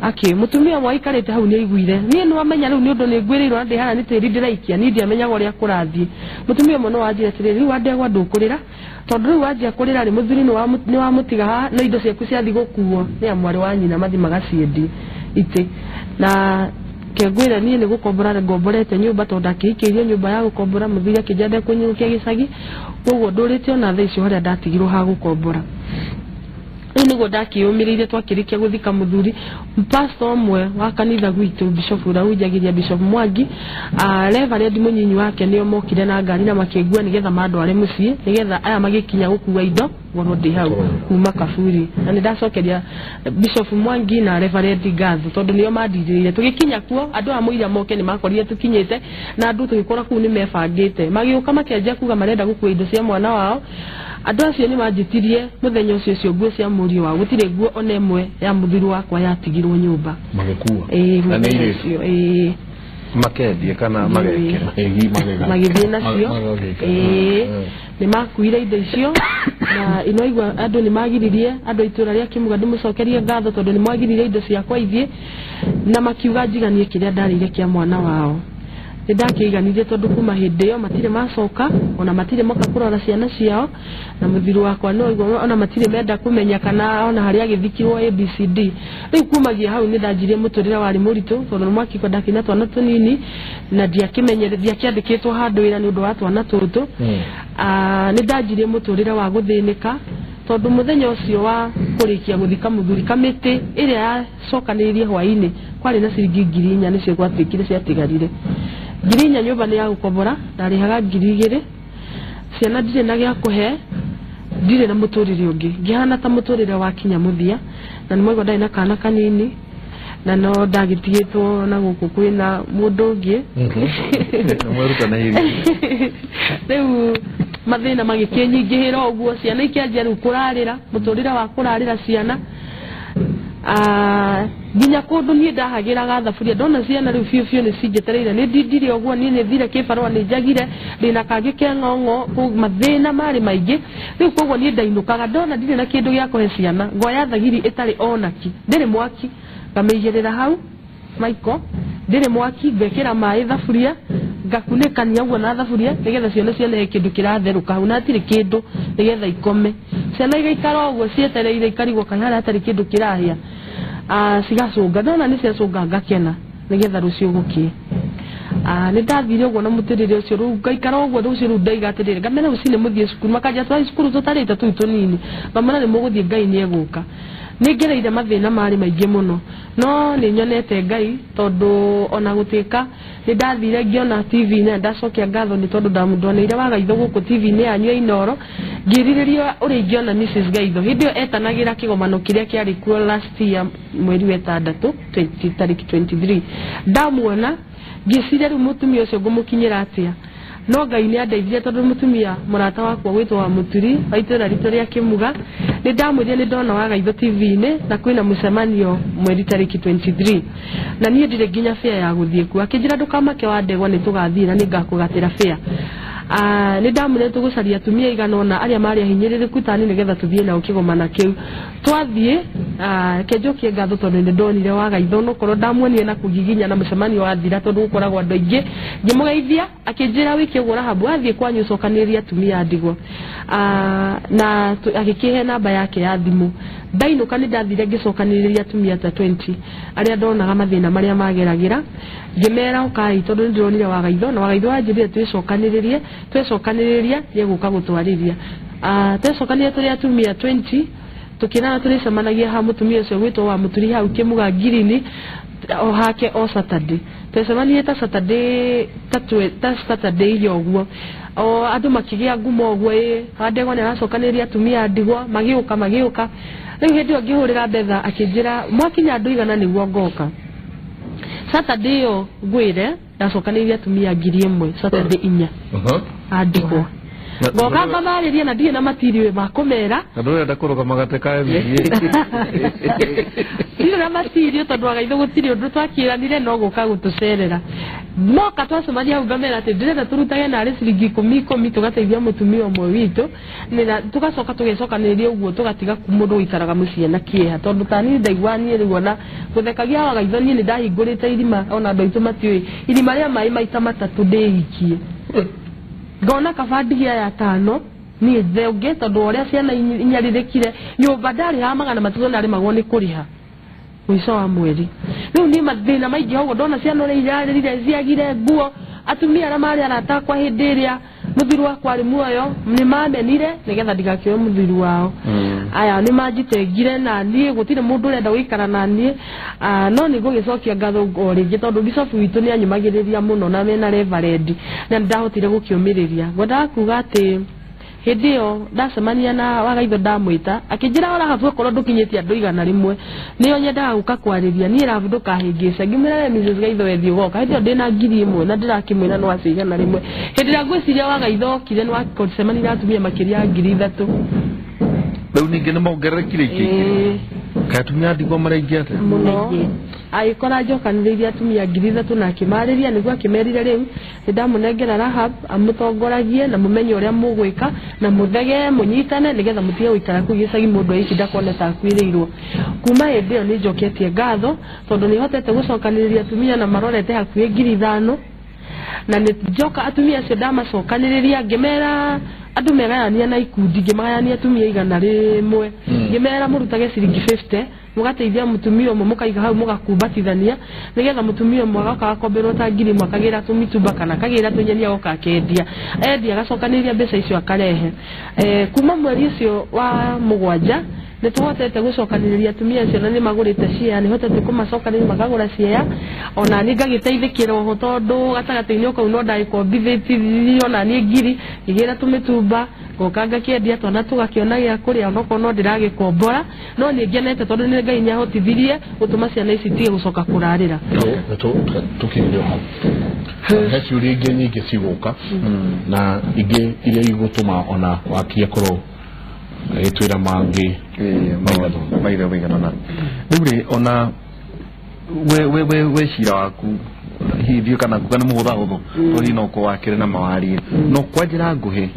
Akĩ mũtumia ũmwe aikarĩte hau nĩ aiguire, niĩ nĩ wamenya rĩu nĩ ũndũ nĩ ngwĩrĩirwo na ndĩ haha nĩ tĩri ndĩraikia, niĩ ndiamenyaga ũrĩa kũrathiĩ. Mũtumia ũmwe no wanjĩra atĩrĩrĩ, rĩu wandegwa ndũkũrĩra tondũ rĩu wanjia kũrĩra rĩ, mũthuri nĩ wamũtiga haha no indo ciaku ciathiĩ gũkuo nĩ a mwarĩ wa nyina mathiĩ magaciendie itĩ. Na kengwĩra niĩ nĩ gũkombora ngomborete nyũmba tondũ ndakĩhikĩirio nyũmba ya gũkombora, mũthuri akĩnjĩra ndekũnyũkia gĩcagi, koguo ndũrĩte ona thaa icio harĩa ndatigirwo ha gũkombora. Rĩu nĩguo ndakĩyũmĩrĩirie twakĩrĩkia gũthika mũthuri. Pastor ũmwe wa kanitha gwitũ, Bishop ũrĩa hunjagĩria Bishop Mwangi, Reverend mũnyinyi wake nĩo mokire na ngari na makĩngua nĩgetha mandware mũciĩ, nĩgetha aya magĩkinya gũkua indo ngorwo ndĩ hau kuma kaburi. Na nĩ ndacokeria Bishop Mwangi na Reverend ngatho tondũ nĩo mandirĩrĩire. Tũgĩkinya kuo andũ aya mũira moke nĩ makorire tũkinyĩte, na andũ tũgĩkora kũu nĩ mebangĩte, magĩũka makĩanjia kuga marenda gũkua indo cia mwana wao. Andũ acio nĩ manjĩtirie mũthenya ũcio ũcio nguo cia mũriũ wao, gũtirĩ nguo ona ĩmwe ya mũthuri wakwa yatigirwo nyũmba. Magĩkua na nĩ airĩtu makendie kana magekĩra magĩthiĩ nacio, nĩ makuire indo icio. Na inoigua andũ nĩ magiririe andũ a itũra rĩa Kĩmuga ndĩmũcokerie ngatho tondũ nĩ mwagiririe indo ciakwa ithiĩ, na makiuga njiganie kĩrĩa ndarĩire kĩa mwana wao. Nĩ ndakĩiganirie tondũ kuma hĩndĩ ĩyo matirĩ macoka, ona matirĩ moka kũrora ciana ciao, na mũthuri wakwa no igua ona matirĩ menda kũmenya kana ona harĩa agĩthikirwo ABCD. Rĩu kumagia hau nĩ ndanjirie mũtũrĩre warĩ mũritũ tondũ mwakiko ndakĩna twana tũnini na ndiakĩmenyere ndiakĩandĩkĩtwo handũ wĩra nĩ ũndũ wa twana tũtũ. Nĩ ndanjirie mũtũrĩre wa gũthĩnĩka tondũ mũthenya ũcio wa kũrĩkia gũthika mũthuri, kamĩtĩ ĩrĩa yacokanĩrĩirie hwaĩ-inĩ kwarĩ na ciringi 4,000 nĩcio gwatuĩkire ciatigarire. 4,000 nyũmba nĩ ya gũkombora, ndarĩhaga 2,000, ciana ndirĩ na gĩa kũhe, ndirĩ na mũtũrĩre ũngĩ, ngĩhana ta mũtũrĩre wakinya mũthia, na nĩ mwaigua ndarĩ na kana kanini, na no ndagĩtigĩtwo na gũkũ kwĩna mũndũ ũngĩ. Rĩu mathĩna magĩkĩnyingĩhĩra ũguo, ciana ikĩanjia rĩu kũrarĩra, mũtũrĩre wa kũrarĩra ciana. Nginya kũndũ niĩ ndahagĩraga thaburia ndona ciana rĩu biũ biũ nĩ cinjetereire nĩ ndindire ũguo niĩ nĩ thire kĩbarũa nĩ njagire ndĩna kangĩ ke ng'ong'o mathĩna marĩ maingĩ rĩu koguo niĩ ndainũkaga ndona ndirĩ na kĩndũ gĩa kũhe ciana ngoya thagiri ĩtarĩ onaki ndĩrĩ mwaki ngamĩigĩrĩra hau maiko ndĩrĩ mwaki ngekĩra maĩ thaburia ngakunĩkania ũguo na thaburia nĩgetha ciana cione kĩndũ kĩratherũka hau na hatirĩ kĩndũ nĩgetha ikome ciana igaikara ũguo cietereire ikarigwo kana harĩa hatarĩ kĩndũ kĩrahĩa cigacũnga ndona nĩ ciacũnga ngakena nĩgetha rũciũ gũkĩe nĩ ndathire ũguo na mũtũrĩre ũcio rĩu ngaikara ũguo rũciũ rĩu ndaiga atĩrĩrĩ ngamera rũcinĩ mũthiĩ cukuru makanja twathi cukuru tũtarĩte tũu tũnini ngamera nĩ mũgũthiĩ Ngai nĩ egũka nĩ ngereire mathĩna marĩ maingĩ mũno no nĩ nyonete Ngai tondũ ona gũtuĩka nĩ ndathire ngĩona TV-inĩ ndacokia ngatho nĩ tondũ ndamũndoneire wa Gaitho gũkũ TV-inĩ yanyu ya Inooro ngĩrirĩria ũrĩa ingĩona Mrs Gaitho hĩndĩ ĩyo etanagĩra kĩgomano kĩrĩa kĩarĩ kuo last year mweri wa ĩtandatũ tarĩki 23 ndamuona ngĩciria rĩu mũtumia ũcio ngũmũkinyĩra atĩa no Ngai nĩ andeithire tondũ mũtumia mũrata wakwa gwĩtwo wa Mũturi wa itũũra ritũ rĩa Kĩmuga nĩ ndamwĩrire nĩ ndona wa Gaitho TV-inĩ na kwĩna mũcemanio mweri tarĩki 23 na niĩ ndirĩ nginya fare ya gũthiĩ kuo akĩnjĩra ndũkamake wa ndegwa nĩ tũgathiĩ na nĩ ngakũgatĩra fare nĩ ndamwĩrire tũgũcaria atumia igana ũna arĩa marĩ ahinyĩrĩrĩku tani nĩgetha tũthiĩ nao kĩgomana kĩu twathiĩ kenjokie ngatho tondũ nĩ ndonire wa Gaitho nokorwo ndamuonire na kũgiginya na mũcemanio wathira tondũ gũkoragwo andũ aingĩ ngĩmũgeithia akĩnjĩra wĩke ũguo Rahabu wathiĩ kwanyu ũcokanĩrĩrie atumia a ndigwa na agĩkĩhe namba yake ya thimũ ndainũka nĩ ndathire ngĩcokanĩrĩria atumia ta 20 arĩa ndonaga mathĩna marĩa mageragĩra ngĩmera ũkai tondũ nĩ ndĩronire wa Gaitho na wa Gaitho wanjĩrire twĩcokanĩrĩrie twecokanĩrĩria nĩegũka gũtwarĩria twecokanĩrĩria tũrĩ atumia 20 tukirana tũrĩcemanagia ha mũtumia ũcio gwĩtwo wa Mũturi hau Kĩmuga Ngirini o hake o Saturday twecemanirie ta Saturday ta Saturday iria ũguo o andũ makĩgĩa ngumo ũguo ĩ Wandegwa nĩ aracokanĩrĩria atumia a ndigwa magĩũka magĩũka rĩu hĩndĩ ĩyo ngĩhũrĩra Betha akĩnjĩra mwakinya andũ igana nĩguo ngoka Saturday ĩyo ngwĩre ndacokanĩrĩria atumia 1000 Saturday inya a ndigwa ngoka ngamarĩria na ndirĩ na matirio ma kũmera na ndũrenda kũrũgama gatĩ ka MCA ndirĩ na matirio tondũ Wagaitho gũtirĩ ũndũ twakĩranire no gũka gũtũcerera moka twacemania hau ngamera atĩ ndĩrenda tũrutage narĩ ciringi ikũmi ikũmi tũgateithia mũtumia ũmwe witũ tũgacoka tũgecokanĩrĩria ũguo tũgatiga mũndũ gũikaraga mũciĩ na kĩeha tondũ ta niĩ ndaigua niĩ rĩu ona gũthekagia Wagaitho niĩ nĩ ndahingũrĩte irima ona andũ aitũ matiũĩ irima rĩa maĩ maita matatũ ndĩikie ngona kaba ndige aya atano niĩ thenge tondũ ũrĩa ciana inyarirĩkire nyũmba ndarĩhaga 300 narĩmagwo nĩ kũrĩha mũico wa mweri rĩu niĩ mathĩna maingĩ ũguo ndona ciana ũrĩa irarĩrire ciagire nguo atumia arĩa marĩ arata akwa hĩndĩ ĩrĩa mũthuri wakwa arĩ muoyo nĩ mamenire nĩgetha ndigakĩoe mũthuri wao aya nĩ manjitengire na niĩ gũtirĩ mũndũ ũrenda gũikara na niĩ no nĩ ngũgĩcokia ngatho o rĩngĩ tondũ bicobu witũ nĩ anyumagĩrĩria mũno na mena reverend na nĩndahotire gũkĩũmĩrĩria ngwendaga kuga atĩ hĩndĩ ĩyo ndacemania na Wagaitho ndamwĩta akĩnjĩra Rahabu okorwo ndũkinyĩtie andũ 100 nĩyo nyendaga gũka kwarĩria niĩ Rahabu ndũkahĩngĩce ngĩmwĩra we Mrs Gaitho wethiĩ ũgoka hĩndĩ ĩyo ndĩna 1000 na ndĩrakĩmwĩra no acio 100 hĩndĩ ĩrĩa ngwĩciria Wagaitho okire nĩ wacemania na atumia makĩria ya 3000 rĩu ningĩ nĩ mongererekire ingĩ kaĩ atumia a ndigwa maraingĩ atĩa mũno agĩkora njokanĩrĩirie atumia 3000 na akĩmarĩria nĩguo akĩmerire rĩu nĩ ndamũnengera Rahab amũtongoragie na mũmenye ũrĩa mũgwĩka na mũthege mũnyitane nĩgetha mũtige gũikara kũu gĩcagi mũndũ aici ndakone ta akuĩrĩirwo kuma hĩndĩ ĩyo nĩ njoketie ngatho tondũ nĩ hotete gũcokanĩrĩria atumia na marorete hakuhĩ 5000 na nĩ njoka atumia acio ndamacokanĩrĩria ngĩmera andũ megayania na ikundi ngĩmagayania atumia 100 ngĩmera mũrutage ciringi 50 mũgateithia mũtumia ũmwe mũkaiga hau mũgakumbatithania nĩgetha mũtumia ũmwe agoka akomberwo ta 1000 akagĩra tũmitumba kana akagĩra tũnyeni agoka akendia endia agacokanĩrĩria mbeca icio akarehe kuma mweri ũcio wa mũgwanja nĩ tũhotete gũcokanĩrĩria atumia acio na nĩ magũrĩte cia nĩ hotete kũmacokanĩrĩria makagũra cia ona niĩ ngagĩteithĩkĩra oho tondũ gatagatĩ-inĩ kau no ndagĩkombithĩtie ona niĩ 1000 ngĩgĩra tũmĩtumba ngoka ngakĩendia twana tũgakĩona gĩa kũrĩa onokorwo no ndĩragĩkombora no nĩ ngenete tondũ nĩ Ngai nĩahotithirie gũtũma ciana ici itige gũcoka kũrarĩra tũkinyire hau he ciũria ingĩ nyingĩ cigũka na ingĩ iria igũtũma ona wakia korwo agĩtwĩra mangĩ maigana na rĩu rĩ ona We cira waku hihi ndiũĩ kana nguga nĩ mũhũthahũthũ tondũ no ũkorwo wakĩrĩ na mawarie no kwa njĩra nguhĩ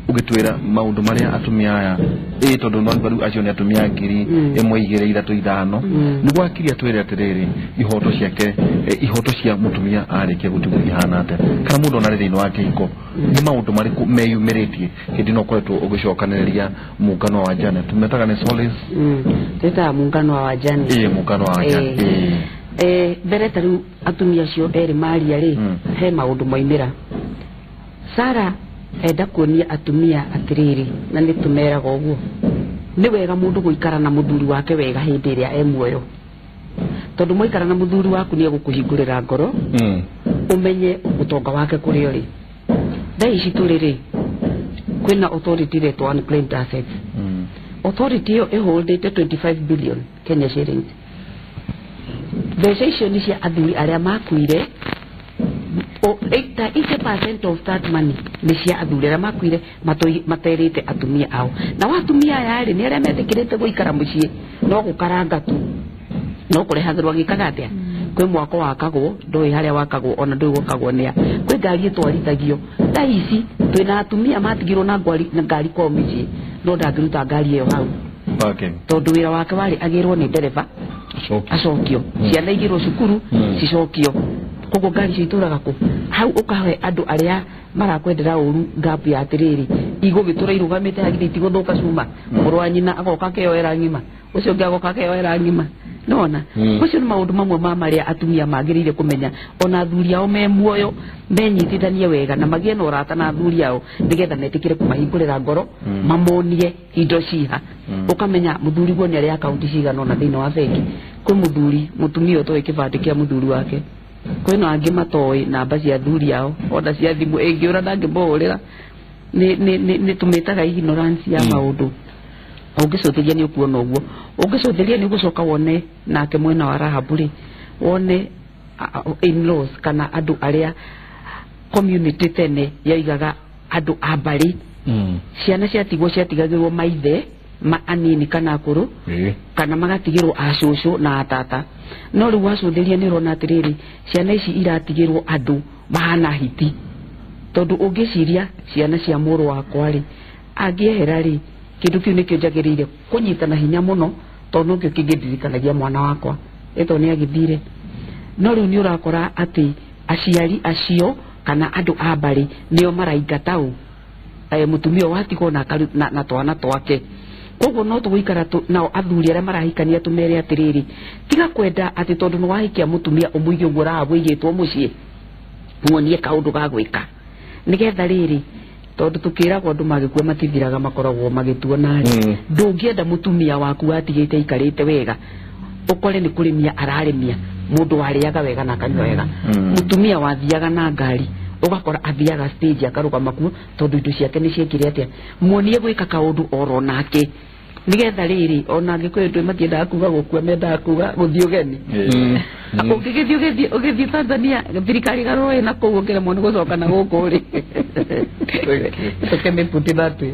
ũgĩtwĩra maũndũ marĩa atumia aya ĩ tondũ no rĩu acio nĩ atumia 1,000 2 3 5 nĩguo akiria twĩre atĩrĩrĩ ihoto ciake ihoto cia mũtumia arĩkia gũtigwo ihana atĩa kana mũndũ ona arĩ thĩinĩ wa kĩhiko nĩ maũndũ marĩkũ meyumĩrĩtie hĩndĩ ĩno ũkoretwo ũgĩcokanĩrĩria muungano wa wajane tumetaga nĩ Solace twĩtaga muungano wa wajane ĩ muungano wa wajane mbere ta rĩu atumia acio erĩ maria rĩ he maũndũ moimĩra Sara enda kuonia atumia atiriri na nĩ tũmeraga ũguo nĩ wega mũndũ gũikara na mũthuri wake wega hĩndĩ ĩrĩa e muoyo tondũ mwaikara na mũthuri waku nĩ egũkũhingũrĩra ngoro ũmenye ũtonga wake kũrĩa ũrĩ thaa ici tũrĩ rĩ kwĩna authority ĩretwo unclaimed assets authority ĩyo ĩholdĩte 25 billion Kenya shillings mbeca icio nĩ cia athuri arĩa makuire 80% of that money nĩ cia athuri arĩa makuire materĩte atumia ao na atumia aya rĩ nĩ arĩa metĩkĩrĩte gũikara mũciĩ no gũkaranga tu no kũrehagĩrwo gĩkaga atĩa kwĩ mwako wakagwo ndũĩ harĩa wakagwo ona ndũĩ gwakagwo nĩa kwĩ ngari ĩtwarithagio thaa ici twĩna atumia matigirwo na ngari kwao mĩciĩ no ndangĩruta ngari ĩyo hau tondũ wĩra wake warĩ agĩrwo nĩ ndereba acokio ciana igĩrwo cukuru cicokio koguo ngari icio itũraga kũ hau ũkahe andũ arĩa marakwendera ũru ngabu ya atĩrĩrĩ igũgĩtũra irũgamĩte hagithĩ itigũthũka cuma mũrũ wa nyina agoka akeyoera ng'ima ũcio ũngĩ agoka akeyoera ng'ima nona macio nĩ maũndũ mamwe ma marĩa atumia magĩrĩire kũmenya ona athuri ao me muoyo menyitithanie wega na magĩe na ũrata na athuri ao nĩgetha metĩkĩre kũmahingũrĩra ngoro mamonie indo ciha ũkamenya mũthuri guo nĩ arĩ akaunti cigana ũna thĩinĩ wa bengi kwĩ mũthuri mũtumia ũtoĩ kĩbandĩ kĩa mũthuri wake kwĩna angĩ matoĩ namba cia athuri ao ona cia thimũ ĩngĩũra ndangĩmũhũrĩra nĩ tũmĩtaga ignorance ya maũndũ ũngĩcũthĩria nĩ ũkuona ũguo ũngĩcũthĩria nĩ ũgũcoka wone nake mwena wa Rahabu rĩ wone in-laws kana andũ arĩa community tene yaigaga andũ a mbarĩ ciana ciatigwo ciatigagĩrwo maithe ma anini kana akũrũ kana magatigĩrwo acũcũ na atata no rĩu wacũthĩria nĩ ũrona atĩrĩrĩ ciana ici iratigĩrwo andũ mahana hiti tondũ ũngĩciria ciana cia mũrũ wakwa rĩ angĩehera rĩ kĩndũ kĩu nĩkĩo njagĩrĩire kũnyita na hinya mũno tondũ nĩkĩo kĩngĩndirikanagia mwana wakwa ĩtondũ nĩ agĩthire no rĩu nĩ ũrakora atĩ aciari acio kana andũ a mbarĩ nĩo maraingata ũ mũtumia watigwo na twana twake koguo no tũgũikara nao athuri arĩa marahikania tũmere atĩrĩrĩ tiga kwenda atĩ tondũ nĩ wahikia mũtumia ũmũige ũguo Rahabu aigĩtwo mũciĩ muonie kaũndũ ga gwĩka nĩgetha rĩrĩ tondũ tũkĩragwo andũ magĩkua matithiraga makoragwo magĩtuona rĩ ndũngĩenda mũtumia waku atigĩte aikarĩte wega ũkore nĩ kũrĩmia ararĩmia mũndũ warĩaga wega na akanyua wega mũtumia wathiaga na ngari ũgakora athiaga stage akarũgama kuo tondũ indo ciake nĩ ciekire atĩa muonie gwĩka kaũndũ oro nake nĩgetha rĩrĩ ona angĩkũyũ ndũ matiendaga kuga gũkua mendaga kuga gũthiĩ ũgeni ũngĩgĩthiĩ ũgĩthiĩ Tanzania thirikari ĩgarũrwo ĩna kũu ũngĩremwo nĩ gũcoka na gũkũ rĩ tũkĩmĩputi thatwe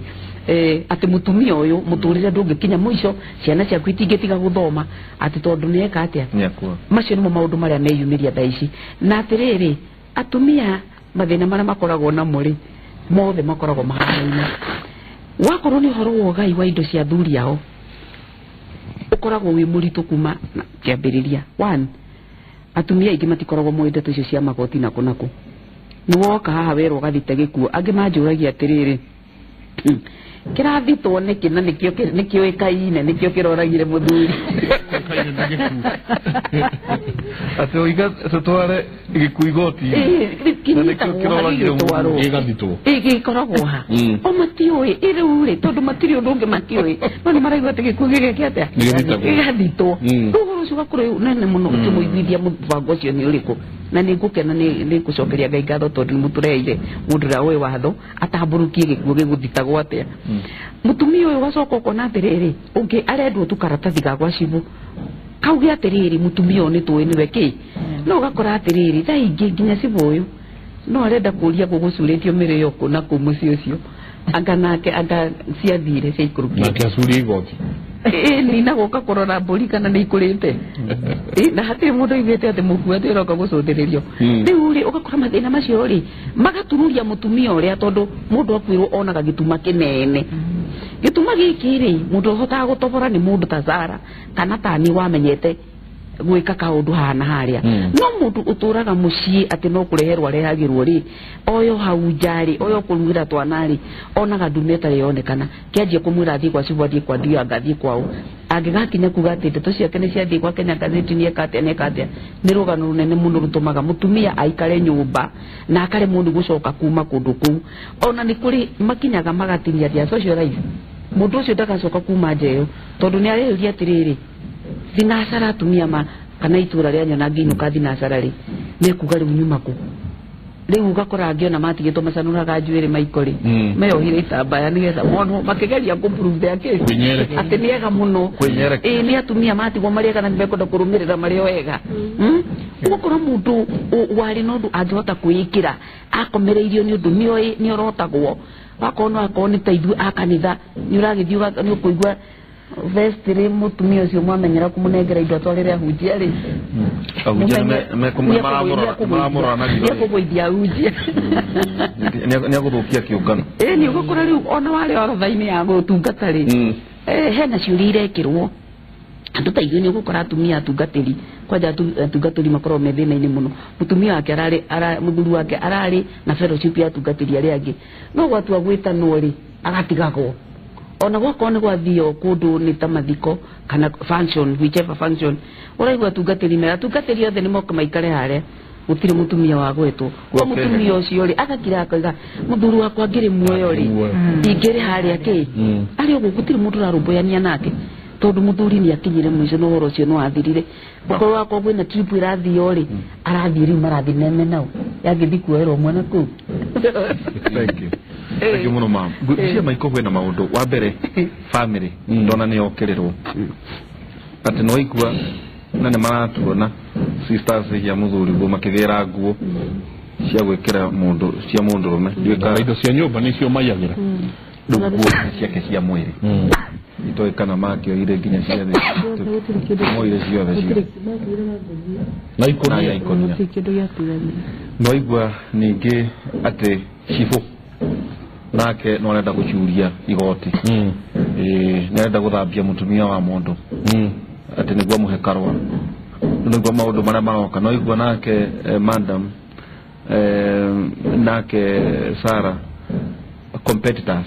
atĩ mũtumia ũyũ mũtũrĩre ndũngĩkinya mũico ciana ciaku itingĩtiga gũthoma atĩ tondũ nĩeka atĩa macio nĩmo maũndũ marĩa meyumĩria thaa ici na atĩrĩrĩ atumia mathĩna marĩa makoragwo namo rĩ mothe makoragwo mahanaine wakorwo nĩ ũhoro wa ũgai wa indo cia athuri ao ũkoragwo wĩ mũritũ kuma kĩambĩrĩria one atumia aingĩ matikoragwo moĩ ndeto icio cia magoti nakũ nakũ nĩ woka haha werwo ũgathita gĩkuo angĩ manjũragia atĩrĩrĩ kĩrathitwo nĩkĩ na nĩkĩũĩkaine nĩkĩo kĩroragire mũthuri atĩ ũiga tũtware gĩkuo igoti gĩkoragwo ha o matiũĩ ĩrĩu rĩ tondũ matirĩ ũndũ ũngĩ matiũĩ no nĩ maraigua atĩ gĩkuo gĩgeke atĩa gĩgathitwo rĩu ũhoro ũcio ũgakorwo nene mũno ũkĩmũiguithia mũbango ũcio nĩ ũrĩkũ na nĩ ngũkena nĩ ngũcokeria Ngai ngatho tondũ nĩ mũtũreheire mũndũ ũrĩa ũĩ watho atambũrũkie gĩkuo gĩgũthitagwo atĩa mũtumia ũyũ ũgacoka ũkona atĩrĩrĩ ũngĩ arendwo tu karatathi ga gwa cibũ kauge atĩrĩrĩ mũtumia ũyũ nĩ tũĩ nĩwe kĩ no ũgakora atĩrĩrĩ thaa ingĩ nginya cibũ ũyũ no arenda kũria gũgũcurĩtio mĩrĩo kũ na kũ mũciĩ ũcio anga nake anga ciathire ciaikũrũkire nake acurie igoti Ĩni na gũka kũrora mbũri kana nĩ ikũrĩte. Na hatirĩ mũndũ oigĩte atĩ mũkue atĩ ũroka gũcũthĩrĩrio. Rĩu rĩ ũgakora mathĩna macio rĩ magatururia mũtumia ũrĩa, tondũ mũndũ akuĩrwo onaga gĩtuma kĩnene. Gĩtuma gĩkĩ rĩ mũndũ ũhotaga gũtobora nĩ mũndũ ta Zara kana ta niĩ wamenyete gwĩka kaũndũ haha na harĩa. No mũndũ ũtũraga mũciĩ atĩ no kũreherwo arehagĩrwo rĩ, oyo hau nja rĩ, oyo kũrugĩra twana rĩ, onaga ndume ĩtarĩ yonekana. Kĩanjia kũmwĩra athiĩ kwa cibũ, athiĩ kwa ndianga, athiĩ kwao, angĩgakinya kuga atĩ ndeto ciake nĩ ciathiĩ kwa Kenya gazeti, nĩ eka atĩa, nĩ eka atĩa. Nĩ rũgano rũnene mũno rũtũmaga mũtumia aikare nyũmba na akaremwo nĩ gũcoka kuma kũndũ kũu. Ona nĩ kũrĩ makinyaga magatinia their social life, mũndũ ũcio ndagacoka kuma nja ĩyo, tondũ nĩ areyũria atĩrĩrĩ, thinacara atumia ma kana itũra rĩa nyona ngĩinũka thinacara rĩ, mekuga rĩu nyuma kũ? Rĩu ũgakora angĩ ona matigĩtwo macanũraga njuĩrĩ maiko rĩ, meyohire itambaya nĩgetha monwo makĩgeria kũ prove their case Kwĩnyereka. atĩ nĩ ega mũno. Kwĩnyereka. Ĩĩ, nĩ atumia matigwo marĩ ega na nĩ mekwenda kũrũmĩrĩra marĩ o ega. Ũgakora mũndũ warĩ na ũndũ angĩhota kwĩĩkĩra akomereirio nĩ ũndũ nĩoĩ nĩorotagwo, wakorwo no akorwo nĩ ta ithuĩ a kanitha, nĩ ũragĩthiĩ nĩ ũkũigua vestry mũtumia ũcio mwamenyera kũmũnengera indo atwarĩre ahunjia rĩ, Ahunjia maramũrora na ritho. Nĩekũgũithia ahunjia. Nĩ agũthũkia kĩũngano. Ĩĩ, nĩ ũgũkora rĩu ona warĩ orotha-inĩ ya gũtungata rĩ, hena ciũria irekĩrwo andũ ta ithuĩ. Nĩ ũgũkora atumia atungatĩri kwanja, atungatĩri makoragwo me thĩna-inĩ mũno. Mũtumia wake ararĩ mũthuri wake ararĩ na fellowship ya atungatĩri arĩa angĩ, no gwatua gwĩtanwo rĩ, agatigagwo. Ona gwakorwo nĩ gwathio kũndũ nĩ ta mathiko kana function, whichever function, ũraigua atungatĩri mera atungatĩri othe nĩ moka maikare harĩa, gũtirĩ mũtumia wa gwetwo. Kwa mũtumia ũcio rĩ, agakira akoiga, mũthuri wakwa ngĩrĩ muoyo rĩ, ingĩrĩ harĩa kĩ arĩ ũguo, gũtirĩ mũndũ ũrarũmbũyania nake, tondũ mũthuri nĩ akinyire mũico na ũhoro ũcio no athirire. Okorwo wakorwo kwĩna trip ĩrathio rĩ, arathiĩ rĩu marathiĩ neme nao yangĩthiĩ kuoerwo mwana kũu. Thank you. Thank you mũno, mam. Ngwĩciria maiko kwĩna maũndũ wa mbere family ndona nĩ yokĩrĩrwo atĩ nĩ waigua na nĩ maratuona sisters cia mũthuri guo makĩgĩra nguo cia gwĩkĩra mũndũ cia mũndũrũme. Na indo cia nyũmba nĩcio maiyagĩra. Rĩu nguo ciake cia mwĩrĩ itoĩ kana makĩoire nginya ciothe, moire ciothe ciothe. Na ikũnia. Na ikũnia. Gũtirĩ kĩndũ gĩatigarire. Nwaigua ningĩ atĩ cibũ nake no arenda gũcuria igoti. Ĩĩ, nĩ arenda gũthambia mũtumia wa mũndũ atĩ nĩguo amũhe karũa. Nĩguo maũndũ marĩa maroka. Noigua nake madam nake Sara, competitors,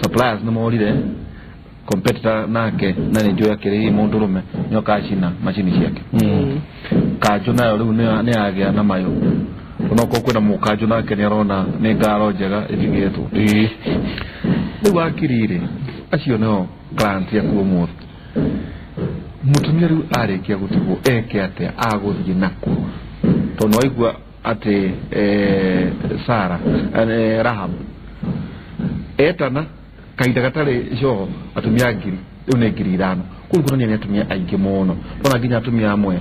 suppliers nĩ morire, competitor nake na nĩ njũĩ akĩrĩ mũndũrũme nĩ oka acina macini ciake. Kanjũ nayo rĩu nĩ yagĩa na mayũ, onokorwo kwĩna mũkanjũ nake nĩ arona nĩ ngaro njega ĩtigĩtwo. Rĩu wakiri rĩ, acio nĩo client aku ũmũthĩ. Mũtumia rĩu arĩkia gũtigwo eke atĩa? Agũthiĩ nakũ? Tondũ nĩwaigua atĩ Sara, Rahab etana kahinda gatarĩ coho atumia 1000, rĩu nĩ 5000. Kũu kuonania nĩ atumia aingĩ mũno. Tona nginya atumia amwe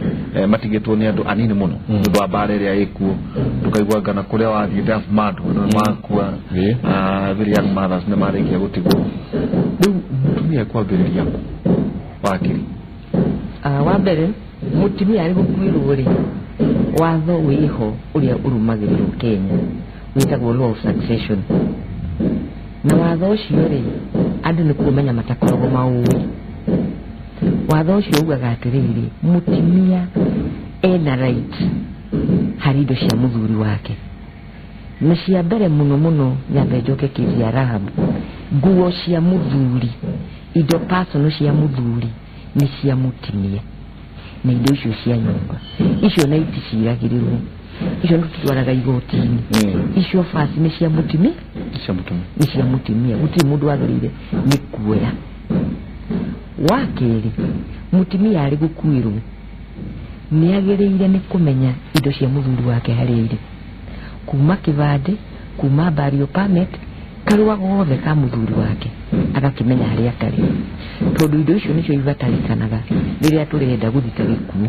matigĩtwo nĩ andũ anini mũno nĩ ũndũ wa mbara ĩrĩa ĩkuo. Ndũkaigua ngana kũrĩa wathiĩ deaf mad nĩ makua. Very young mothers nĩ marĩkia gũtigwo. Rĩu mũtumia ekwambĩrĩria kũ, wakiri? Wa mbere, mũtumia arĩ gũkuĩrwo rĩ, watho wĩho ũrĩa ũrũmagĩrĩrwo Kenya wĩtagwo law of succession, na watho ũcio rĩ, andũ nĩ kũmenya matakoragwo maũĩ. Watho ũcio ugaga atĩrĩrĩ, mũtumia ena right harĩ indo cia mũthuri wake, na cia mbere mũno mũno, nyambe njoke kesi ya Rahab, nguo cia mũthuri, indo personal cia mũthuri nĩ cia mũtumia, na indo icio cia nyũmba icio na iticiragĩrĩrwo, icio nĩ tũtwaraga igoti-inĩ. Icio basi nĩ cia mũtumia. Cia mũtumia. Nĩ cia mũtumia, gũtirĩ mũndũ wagĩrĩire nĩ kuoya. Wa kerĩ, mũtumia arĩ gũkuĩrwo nĩ agĩrĩire nĩ kũmenya indo cia mũthuri wake harĩa irĩ, kuma kĩbandĩ, kuma burial permit, karũa gothe ka mũthuri wake agakĩmenya harĩa karĩ, tondũ indo icio nĩcio ibatarĩkanaga rĩrĩa tũrenda gũthika gĩkuũ.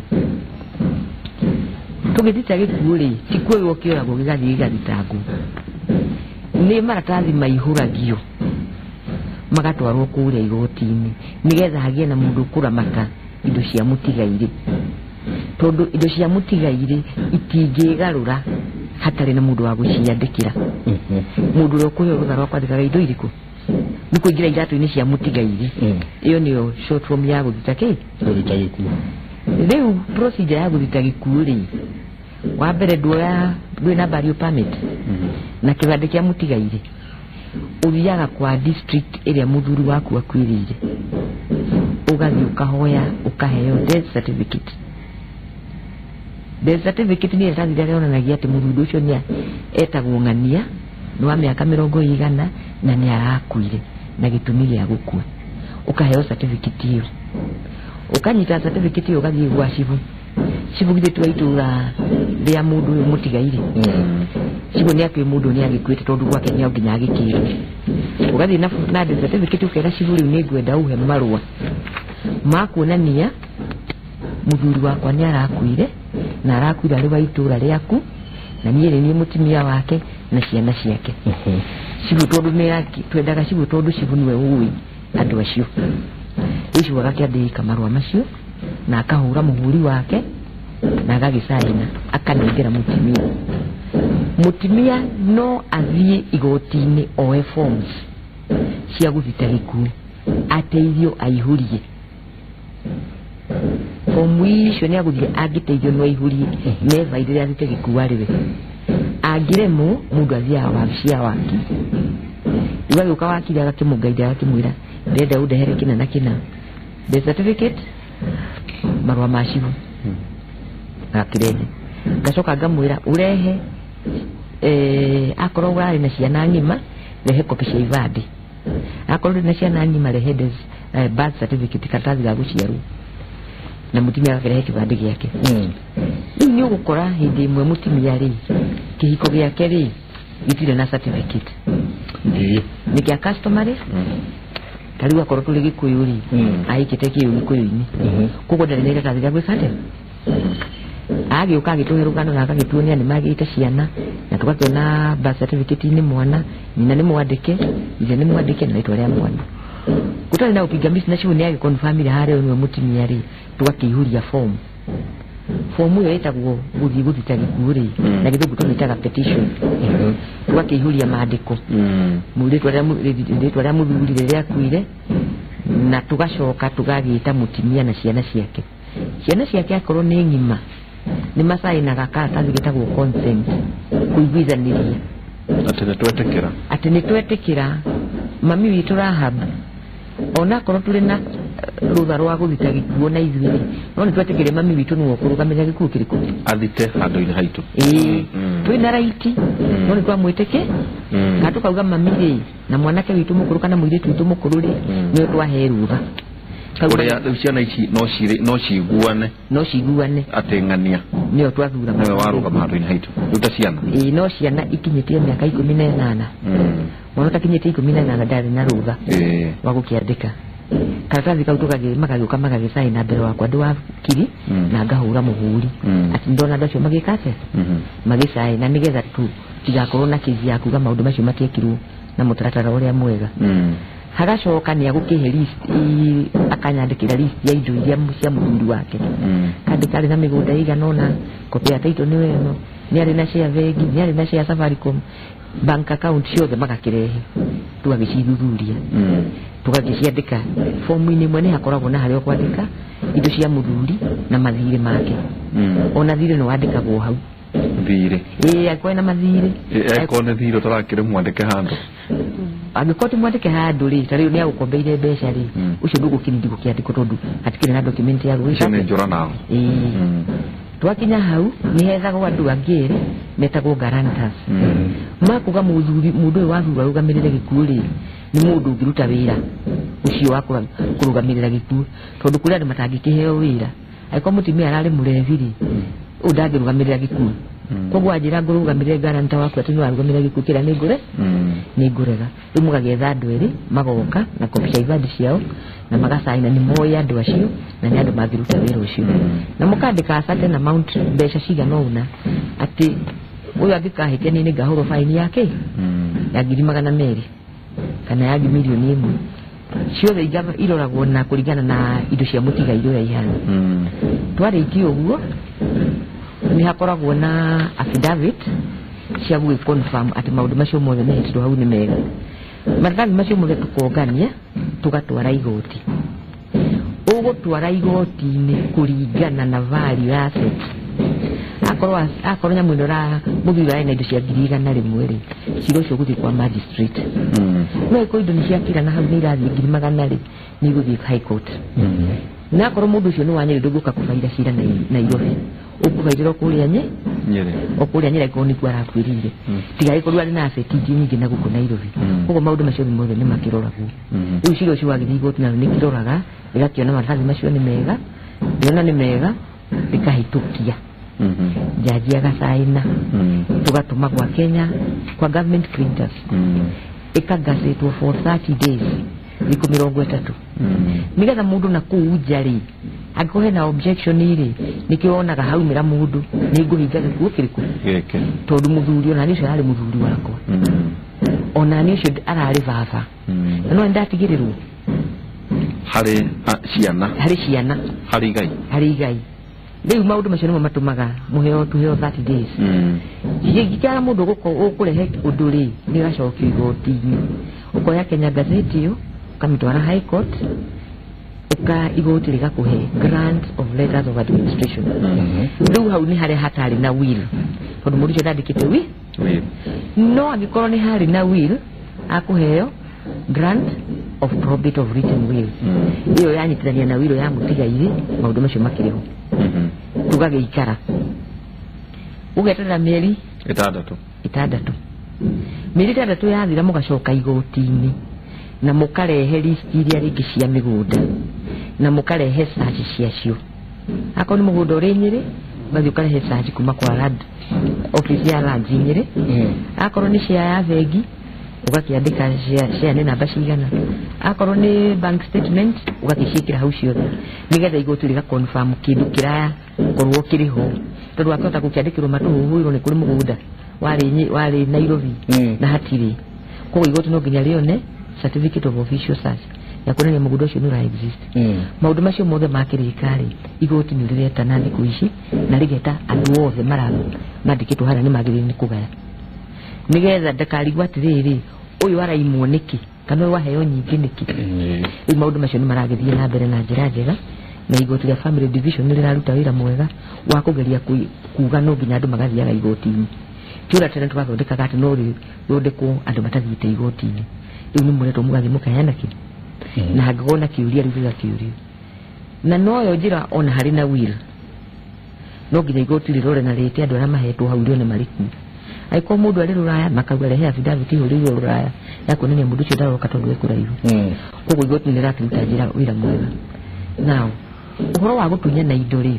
Tũgĩthika gĩkuũ rĩ, ti kuoywo kĩoragwo gĩgathiĩ gĩgathitangwo, nĩ maratathi maihũragio. Magatwarwo kũrĩa igoti-inĩ nĩgetha hagĩe na mũndũ ũkũramata indo cia mũtigairĩ, tondũ indo cia mũtigairĩ itingĩgarũra hatarĩ na mũndũ wa gũciandĩkĩra. Mũndũ ũrĩa ũkũheo rũtha rwa kwandĩkaga indo irĩkũ nĩ kũingĩra iratũ-inĩ cia mũtigairĩ. Ĩyo nĩyo short form ya gũthita kĩ? Gũthita gĩkuũ. Rĩu procedure ya gũthita gĩkuũ rĩ, wa mbere nduoya ndwĩ na burial permit na kĩbandĩ kĩa mũtigairĩ, ũthiaga kwa district ĩrĩa mũthuri waku akuĩrĩire, ũgathiĩ ũkahoya ũkaheo death certificate. Death certificate nĩ iratathi rĩrĩa rĩonanagia atĩ mũthuri ũcio nĩ etagwo ng'ania, nĩ wa mĩaka 80 na nĩ arakuire na gĩtũmi gĩa gũkua. Ũkaheo certificate ĩyo, ũkanyita certificate ĩyo ũgathiĩ gwa cibu. Cibu githĩ ti wa itũra rĩa mũndũ ũyũ mũtigairĩ? Cibu nĩ akĩũĩ mũndũ nĩ agĩkuĩte tondũ gwake nĩ nginya agĩkĩrwo. Ũgathiĩ na death certificate ũkera cibu rĩu nĩ ngwenda ũhe marũa ma kuonania mũthuri wakwa nĩ arakuire na arakuire arĩ wa itũra rĩaku na niĩ nĩ niĩ mũtumia wake na ciana ciake. Cibu tondũ nĩ twendaga cibu tondũ cibu nĩwe ũĩ andũ acio. Rĩu cibu agakĩandĩka marũa macio na akahũra mũhũri wake na agagĩcaina akanengera mũtumia. Mũtumia no athiĩ igoti-inĩ oe forms cia gũthita gĩkuũ ateithio aihũrie fomu icio. Nĩ agũthiĩ angĩteithio no aihũrie nebairĩre athite gĩkuũ arĩ we. Angĩremwo, mũndũ athiaga wabici ya wakiri. Rĩu agĩũka wakiri agakĩmũngaithia agakĩmwĩra ndĩrenda ũndehere kĩna na kĩna, death certificate, marũa ma cibu agakĩrehe. Ngacoka ngamwĩra ũrehe akorwo ũrarĩ na ciana ng'ima rehe kopi cia ibandĩ, akorwo ndũrĩ na ciana ng'ima rehe birth certificate, karatathi ga gũciarwo, na mũtumia agakĩrehe kĩbandĩ gĩake. Rĩu nĩ ũgũkora hĩndĩ ĩmwe mũtumia rĩ, kĩhiko gĩake rĩ gĩtirĩ na certificate, nĩ kĩa customary. Ta rĩu akorwo tũrĩ Gĩkũyũ rĩ, ahikĩte kĩũ Gĩkũyũ-inĩ, koguo ndarĩ na iratathi rĩa gwĩka atĩa. Agĩũka agĩtũhe rũgano na agagĩtuonia nĩ magĩte ciana na tũgakĩona birth certificate-inĩ mwana nyina nĩ mwandĩke, ithe nĩ mwandĩke na rĩtwa rĩa mwana. Gũtarĩ na ũpingamizi na cibu nĩ agĩconfirmire harĩa ũyũ nĩwe mũtumia rĩ, tũgakĩihũria form. Fomu ĩyo ĩtagwo gũthiĩ gũthita gĩkuũ rĩ, na gĩthũngũ tũmĩtaga petition. Tũgakĩihũria maandĩko, rĩtwa rĩa mũthuri rĩrĩa akuire, na tũgacoka tũgagĩta mũtumia na ciana ciake. Ciana ciake akorwo nĩ ng'ima nĩ macainaga karatathi getagwo consent, kũiguithanĩria atĩ nĩ twetĩkĩra, atĩ nĩ twetĩkĩra mami witũ Rahab, onakorwo tũrĩ na rũtha rwa gũthita gĩkuũ na ithuĩ rĩ, no nĩ twetĩkĩre mami witũ nĩwe ũkũrũgamĩrĩra gĩkuũ kĩrĩkũ athite handũ-inĩ haitũ. Ĩĩ, twĩna raiti, no nĩ twamwĩtĩkĩ kana tũkauga mami rĩ na mwanake witũ mũkũrũ kana mũirĩtu witũ mũkũrũ rĩ, nĩwe twahe rũtha. Ũrĩa rĩu ciana ici no ciguane, no ciguane atĩ ng'ania nĩyo twathura nĩwe warũgama handũ-inĩ haitũ rĩu ta ciana. Ĩĩ, no ciana ikinyĩtie mĩaka 18. Mwana ũtakinyĩtie 18 ndarĩ na rũtha wa gũkĩandĩka karatathi kau. Magagĩũka magagĩcaina mbere wakwa ndĩ wakiri na ngahũra mũhũri atĩ ndona andũ acio magĩka atĩa, magĩcaina, nĩgetha tu tigakorwo na kĩzi ya kuga maũndũ macio matiekirwo na mũtaratara ũrĩa mwega. Hagacoka nĩ agũkĩhe list, akanyandĩkĩra list ya indo iria cia mũthuri wake. Kandĩka arĩ na mĩgũnda ĩigana ũna, kopi ya title nĩwe ĩno, nĩ arĩ na share bengi, nĩ arĩ na share Safaricom, bank account ciothe magakĩrehe, tũgagĩcithuthuria, tũgagĩciandĩka fomu-inĩ ĩmwe. Nĩ hakoragwo na harĩa ũkwandĩka indo cia mũthuri na mathirĩ make. Ona thirĩ nĩ wandĩkagwo hau. Thirĩ? Ĩĩ, angĩkorwo ena mathirĩ. Angĩkorwo nĩ thirĩ ũtarakĩrĩ mwandĩke handũ. Angĩkorwo ti mwandĩke handũ rĩ, ta rĩu nĩ agũkombeire mbeca rĩ, ũcio ndũgũkĩrindi gũkĩandĩkwo tondũ hatikĩrĩ na document ya icio gwĩka nĩ njũra nao. Ĩĩ, twakinya hau nĩ hethagwo andũ angĩ erĩ metagwo guarantors, makuga mũthuri mũndũ ũyũ wathura arũgamĩrĩre gĩkuũ rĩ, nĩ mũndũ ũngĩruta wĩra ũcio wa kũrũgamĩrĩra gĩkuũ, tondũ kũrĩ andũ matangĩkĩheo wĩra. Angĩkorwo mũtumia ararĩ mũrebi rĩ, ũyũ ndangĩrũgamĩrĩra gĩkuũ. Koguo anjĩra ngũrũgamĩrĩre guarantor waku atĩ nĩwarũgamĩrĩra gĩkuũ kĩrĩa nĩ ngũre, nĩ ngũrega. Rĩu mũgagĩetha andũ erĩ magoka na kopi cia ibandĩ ciao na magacaina nĩ moĩ andũ acio na nĩ andũ mangĩruta wĩra ũcio, na mũkandĩka certain amount, mbeca cigana ũna, atĩ ũyũ angĩkahĩtia niĩ nĩngahũrwo baini yake ya 200,000 kana ya 1,000,000. Ciothe iroragwo na kũringana na indo cia mũtigairĩ ũrĩa ihana. Twarĩkia ũguo nĩ hakoragwo na affidavit cia gũgĩ confirm atĩ maũndũ macio mothe mehĩtĩtwo hau nĩ mega. Maratathi macio mothe tũkongania tũgatwara igoti. Ũgũtwara igoti-inĩ kũringana na value ya asset. Akorwo nyamũ ĩno mũthuri arĩ na indo cia 100,000 rĩ, cira ũcio ũgũthiĩ kwa magistrate. No ĩkorwo indo nĩ ciakĩra na hau nĩ irathiĩ 100,000 rĩ, nĩ igũthiĩ high court. Na akorwo mũndũ ũcio nĩ wa Nyĩrĩ ndũgũka kũbaira cira Nairobi, ũkũbairĩra kũrĩa Nyĩrĩ, o kũrĩa Nyĩrĩ angĩkorwo nĩkuo arakuĩrĩire, tiga ĩkorwo arĩ na asset ingĩ nyingĩ na gũkũ Nairobi. Koguo maũndũ macio mothe nĩ makĩroragwo. Rĩu cira ũcio wagĩthiĩ igoti narĩo nĩkĩroraga rĩgakĩona maratathi macio nĩ mega, rĩona nĩ mega rĩkahĩtũkia. Jaji agacaina, tũgatũma kwa Kenya kwa government printers, ĩkagazetwo for 30 days, thikũ 30, nĩgetha mũndũ na kũu nja rĩ angĩkorwo hena objection rĩ, nĩkĩo wonaga haumĩra mũndũ nĩ ngũhinga gĩkuũ kĩrĩkũ gĩkĩ, tondũ mũthuri ona niĩ ũcio ararĩ mũthuri wakwa, ona niĩ ũcio ararĩ baba, na no nĩndatigĩrĩrwo harĩ ciana, harĩ ciana, harĩ igai, harĩ igai. Rĩu maũndũ macio nĩmo matũmaga mũheo tũheo 30 days. Ingĩkĩaga mũndũ ũkũrehe ũndũ rĩ, nĩ ũgacokio igoti-inĩ, ũkoya Kenya Gazette ĩyo ũkamĩtwara high court, ũka igoti rĩgakũhe grant of letters of administration. Rĩu hau nĩ harĩa hatarĩ na will, tondũ mũndũ ũcio ndandĩkĩte will. No angĩkorwo nĩ harĩ na will, akũheo grant of probate of written will. Ĩyo yanyitithania na will ya mũtigairĩ, maũndũ macio makĩrĩ ho. Tũgagĩikara ũgeterera mĩeri 6. Mĩeri 6 yathira mũgacoka igoti-inĩ na mũkarehe list iria rĩngĩ cia mĩgũnda na mũkarehe search ciacio. Akorwo nĩ mũgũnda ũrĩ Nyĩrĩ, ũgathiĩ ũkarehe search kuma kwa land office ya land Nyĩrĩ. Akorwo nĩ share ya bengi, ũgakĩandĩka share nĩ namba cigana. Akorwo nĩ bank statement, ũgagĩciĩkĩra hau ciothe nĩgetha igoti rĩga confirm kĩndũ kĩrakorwo kĩrĩ ho, tondũ wakĩhota gũkĩandĩkĩrwo matũhũhũirwo nĩ kũrĩ mũgũnda warĩ Nairobi na hatirĩ. Koguo igoti no nginya rĩone certificate of official search ya kuonania mũgũnda ũcio nĩ ũra exist. Maũndũ macio mothe makĩrĩka rĩ, igoti nĩ rĩretana thikũ ici na rĩgeta andũ othe mandĩkĩtwo harĩa nĩ magĩrĩire nĩ kũgaya, nĩgetha ndakarigwo atĩrĩrĩ, ũyũ araimwo nĩkĩ kana ũyũ waheo nyingĩ nĩkĩ. Rĩu maũndũ macio nĩ maragĩthiĩ na mbere na njĩra njega, na igoti rĩa family division nĩ rĩraruta wĩra mwega wa kũgeria kuga no nginya andũ magathiaga igoti-inĩ. Ti ũrĩa tene twathondekaga atĩ no rĩthondekwo andũ matathiĩte igoti-inĩ. Rĩu nĩ mũretwo mũgathiĩ mũkaheana kĩ, na hangĩkorwo na kĩũria rĩu gĩgakĩũrio. Na noyo njĩra ona harĩ na will, no nginya igoti rĩrore na rĩte andũ arĩa mahetwo hau rĩone marĩ kuo. Angĩkorwo mũndũ arĩ rũraya, makauga rehe affidavit ihũrĩirwo rũraya ya kuonania mũndũ ũcio ndaroka tondũ e kũraihu. Koguo igoti nĩ rĩrakĩruta njĩra wĩra mwega. Now ũhoro wa gũtunyana indo rĩ,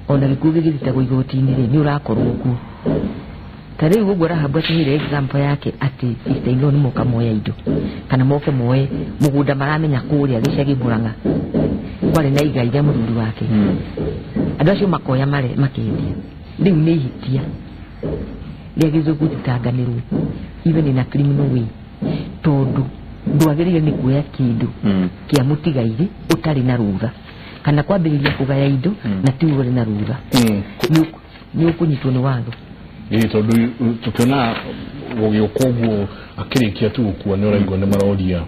ona gĩkuũ gĩgĩthitagwo igoti-inĩ rĩ, nĩ ũrakorwo kuo. Ta rĩu ũguo Rahabu atũheire example yake atĩ sister in law nĩ moka moya indo, kana moke moe mũgũnda maramenya kũrĩa gĩcagi Murang'a kwarĩ na igai rĩa mũthuri wake. Andũ acio makoya makendia. Rĩu nĩ ihĩtia rĩagĩrĩirwo gũthitanganĩrwo even in a criminal way, tondũ ndwagĩrĩire nĩ kuoya kĩndũ kĩa mũtigairĩ ũtarĩ na rũtha, kana kwambĩrĩria kũgaya indo na ti ũrĩ na rũtha. Nĩ ũkũnyitwo nĩ watho. Ĩĩ, tondũ tũkĩona gũgĩũka ũguo akĩrĩkia tu gũkua nĩ ũraigua nĩ maroria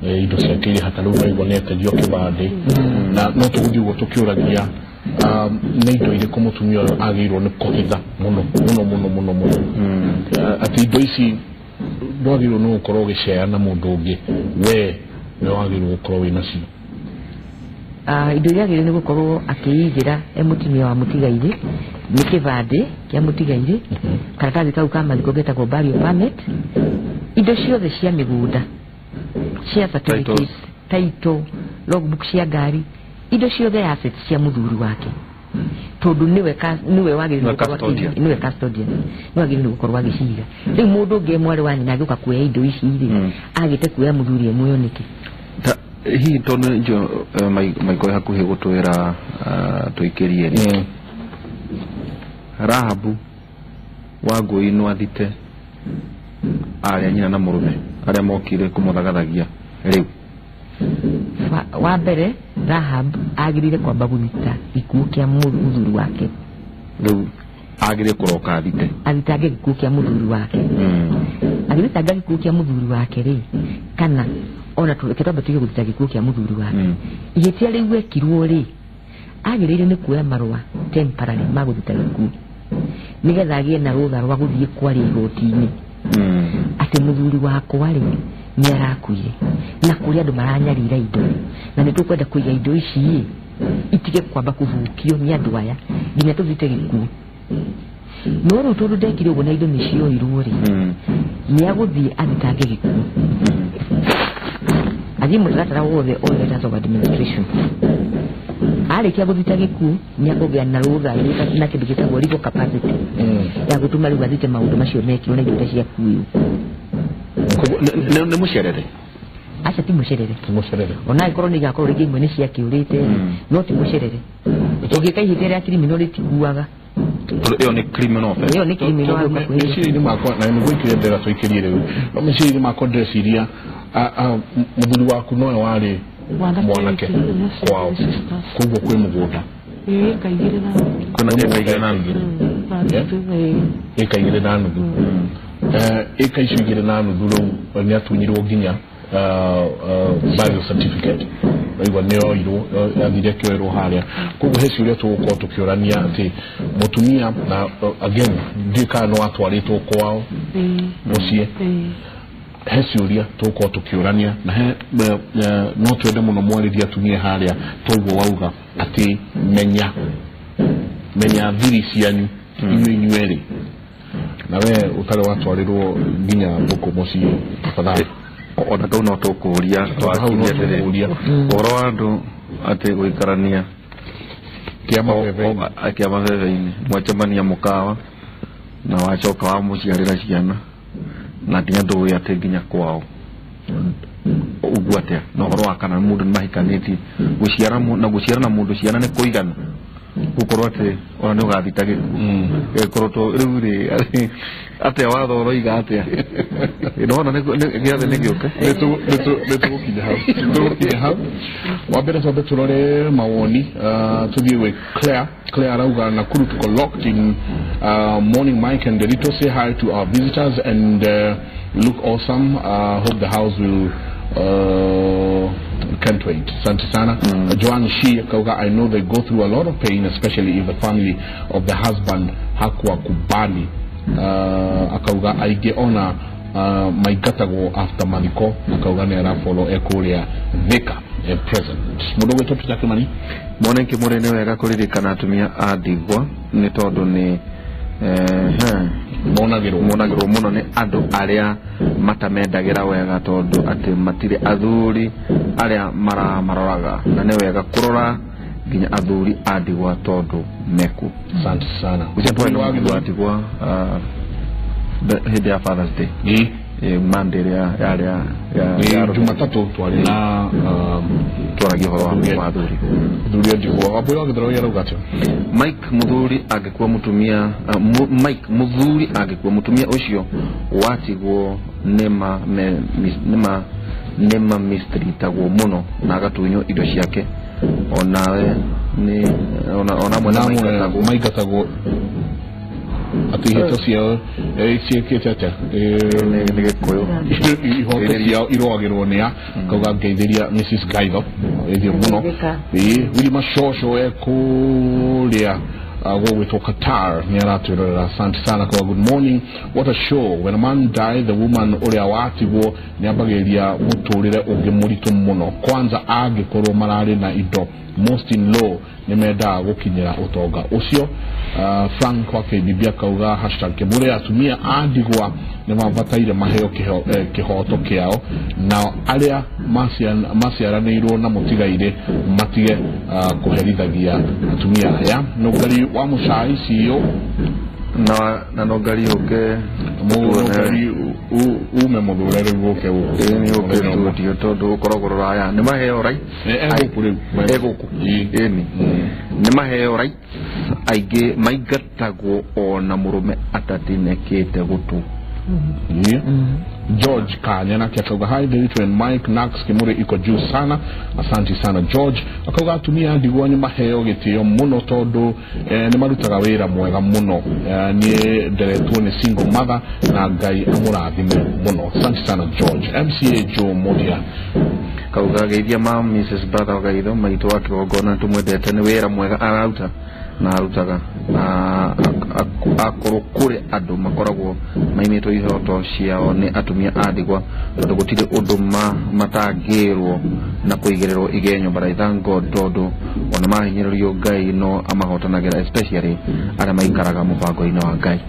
indo ciake irĩ hata, rĩu ũraigua nĩ eterio kĩbandĩ. Na no tũgũthiĩ ũguo tũkĩũragia nĩ indo irĩkũ mũtumia ũyũ agĩrĩirwo nĩ kũhitha mũno mũno mũno mũno mũno, atĩ indo ici ndwagĩrĩirwo nĩ gũkorwo ũgĩcea na mũndũ ũngĩ, we nĩwe wagĩrĩirwo gũkorwo wĩ nacio. Indo iria agĩrĩirwo nĩ gũkorwo akĩigĩra e mũtumia wa mũtigairĩ nĩ kĩbandĩ kĩa mũtigairĩ, karatathi kau ka mathiko getagwo burial permit, indo ciothe cia mĩgũnda, cia certificate, title, logbook cia ngari, indo ciothe assets cia mũthuri wake, tondũ nĩwe wagĩrĩirwo nĩwe custodian, nĩwe wagĩrĩirwo gũkorwo agĩciga. Rĩu mũndũ ũngĩ mwarĩ wa nyina angĩũka kuoya indo ici rĩ, agĩte kuoya mũthuri e muoyo nĩkĩ? Hihi tondũ njo maiko hakuhĩ gũtwĩra tũikĩrie rĩ, Rahabu wa Ngũi no athite arĩa nyina na mũrũme arĩa mokire kũmũthagathagia Rĩu wa mbere Rahab agĩrĩire kwamba gũthita gĩkuũ kĩa mũthuri wake. Rĩu agĩrĩire kũroka athite athitange gĩkuũ kĩa mũthuri wake. Agĩthitanga gĩkuũ kĩa mũthuri wake rĩ, kana ona reke twambe tuge gũthita gĩkuũ kĩa mũthuri wake, ihĩtia rĩu ekirwo rĩ, agĩrĩire nĩ kuoya marũa temporary ma gũthita gĩkuũ nĩgetha agĩe na rũtha rwa gũthiĩ kwaria igoti-inĩ atĩ mũthuri wakwa rĩ nĩ arakuire na kũrĩ andũ maranyarira indo na nĩ tũkwenda kũiga indo ici ĩ itige kwamba kũthũkio nĩ andũ aya nginya tũthite gĩkuũ. No rĩu tondũ ndekire ũguo na indo nĩ cioirwo rĩ, nĩ agũthiĩ athitange gĩkuũ, athiĩ mũtaratara wothe all letters of administration. Arĩkia gũthita gĩkuũ nĩ akũgĩa na rũtha na kĩndũ gĩtagwo legal capacity ya gũtũma rĩu athite maũndũ macio mekirwo na indo iria ciakuirwo. Nĩ mũcerere? Aca ti mũcerere. Ona angĩkorwo nĩ igakorwo rĩngĩ imwe nĩ ciakĩũrĩte, no ti mũcerere. Ũngĩka ihĩtia rĩa criminal rĩtikuaga. Ĩyo nĩ criminal offense. Ĩyo nĩ criminal. Meciria-inĩ makwa na nĩguo ikĩria ndĩra tũikĩrie rĩu, no meciria-inĩ makwa ndĩreciria mũthuri waku nowe warĩ mwanake kwao, koguo kwĩ mũgũnda ĩka igĩrĩ na kwĩna ĩka igĩrĩ na nuthu. Ĩka igĩrĩ na nuthu, ĩka icio igĩrĩ na nuthu rĩu nĩ atunyirwo nginya burial certificate, waigua nĩ oirwo, athire akĩoerwo harĩa. Koguo he ciũria tũgũkorwo tũkĩũrania atĩ mũtumia na again ndiũĩ kana no atwarĩtwo kwao mũciĩ. He ciũria tũgũkorwo tũkĩũrania na he no twende mũno mwarĩrie atumia harĩa toguo wauga atĩ menya menya thiri cianyu inyuĩ inyuerĩ, na we ũtarĩ watwarĩrwo nginya ngũkũ mũciĩ tafadhali. Ona kau no tũkũria twakinyia atĩrĩ ũhoro wa andũ atĩ gũikarania kĩa mabebe-inĩ, mwacemania mũkawa na wacoka wamũciarĩra ciana na nginya ndũĩ atĩ nginya kwao ũguo atĩa. Na ũhoro wa kana mũndũ nĩ mahikanĩtie, gũciara na gũciara na mũndũ ciana nĩ kũigana gũkorwo atĩ ona nĩ ũgathita gĩkuũ gĩkorwo to rĩu rĩ atĩa watho ũroiga atĩa nĩwona gĩathĩ nĩ gĩũke. Nĩ tũgũkinya hau. Wa mbere twambe tũrore mawoni, tũthiĩ gwĩ Claire. Claire arauga Nakuru tuko locked in. Morning Mike and Derito, say hi to our visitors and look awesome. Hope the house will can't wait. Asante sana. Joan Shi akauga I know they go through a lot of pain, especially if the family of the husband hakuwa kubali. Akauga aingĩ ona maingatagwo after mathiko. Akauga nĩ arafollow ekũrĩa Thika present. Mũndũ ũgwĩtwo Peter Kimani. Mwone Kĩmũrĩ, nĩ wega kũririkana atumia a ndigwa nĩ tondũ nĩ monagĩrwo mũno nĩ andũ arĩa matamendagĩra wega, tondũ atĩ matirĩ athuri arĩa maramaroraga, na nĩ wega kũrora nginya athuri a ndigwa tondũ mekuo. Asante sana. Ũcio twarĩ na mũthuri wa ndigwa hĩndĩ ya Father's Day, Monday ĩrĩa yarĩ ya Jumatatũ twarĩ na twaragia ũhoro wa athuri athuri a ndigwa. Wambũi wa Gĩthũrai arauga atĩa? Mike mũthuri angĩkua mũtumia Mike mũthuri angĩkua mũtumia ũcio watigwo nĩma mistreatagwo mũno na agatunywo indo ciake, onawe nĩ ona amwe maingatagwo atĩ ihĩto ciao ciĩkĩte atĩa? Nĩ Gĩkũyũ. Ihoto ciao irũagĩrwo nĩ a kauga ngeithĩria Mrs Gaitho ithio mũno. Wilima Shosho ekũrĩa gũgwĩtwo Qatar nĩ aratwĩrorera. Asante sana kwa good morning. What a show. When a man died, the woman ũrĩa watigwo nĩ ambagĩrĩria mũtũrĩre ũngĩ mũritũ mũno, kwanza angĩkorwo mararĩ na indo. Most in law nĩ mendaga gũkinyĩra ũtonga ũcio. Frank wa KBB akauga hashtag Kĩmũrĩ, atumia a ndigwa nĩ mabataire maheo kĩhoto kĩao, nao arĩa maciaranĩirwo na mũtigairĩ matige kũherithagia atumia aya. Nũngari wa Mũcai CEO na nongari ũke mũngari ume mũthure rĩu ũke gũkũ. Nĩ ũke studio tondũ ũkoragwo rũraya. Nĩ maheo right egũkũ rĩu egũkũ ĩni nĩ maheo right aingĩ maingatagwo ona mũrũme atatinĩkĩte gũtũ. Yeah. George Kanya nake akauga hi Nderitu and Mike Nax Kimuri iko juu sana, asanti sana George. Akauga atumia ndigwa nĩ maheo gĩtĩo mũno tondũ nĩ marutaga wĩra mwega mũno. Niĩ nderetwo nĩ single mother na Ngai amũrathime mũno. Asante sana George. MCA Joe Modia kauga geithia ma Mrs. Brother Gaitho maitũ wa kĩgongona tũmwendete nĩ wĩra mwega arauta na arutaga na akorwo kũrĩ andũ makoragwo maimĩtwo ihoto ciao nĩ atumia a ndigwa tondũ gũtirĩ ũndũ matangĩrwo na kũigĩrĩrwo igenyo, but I thank God tondũ ona mahinyĩrĩrio Ngai no amahotanagĩra, especially arĩa maikaraga mũbango-inĩ wa Ngai.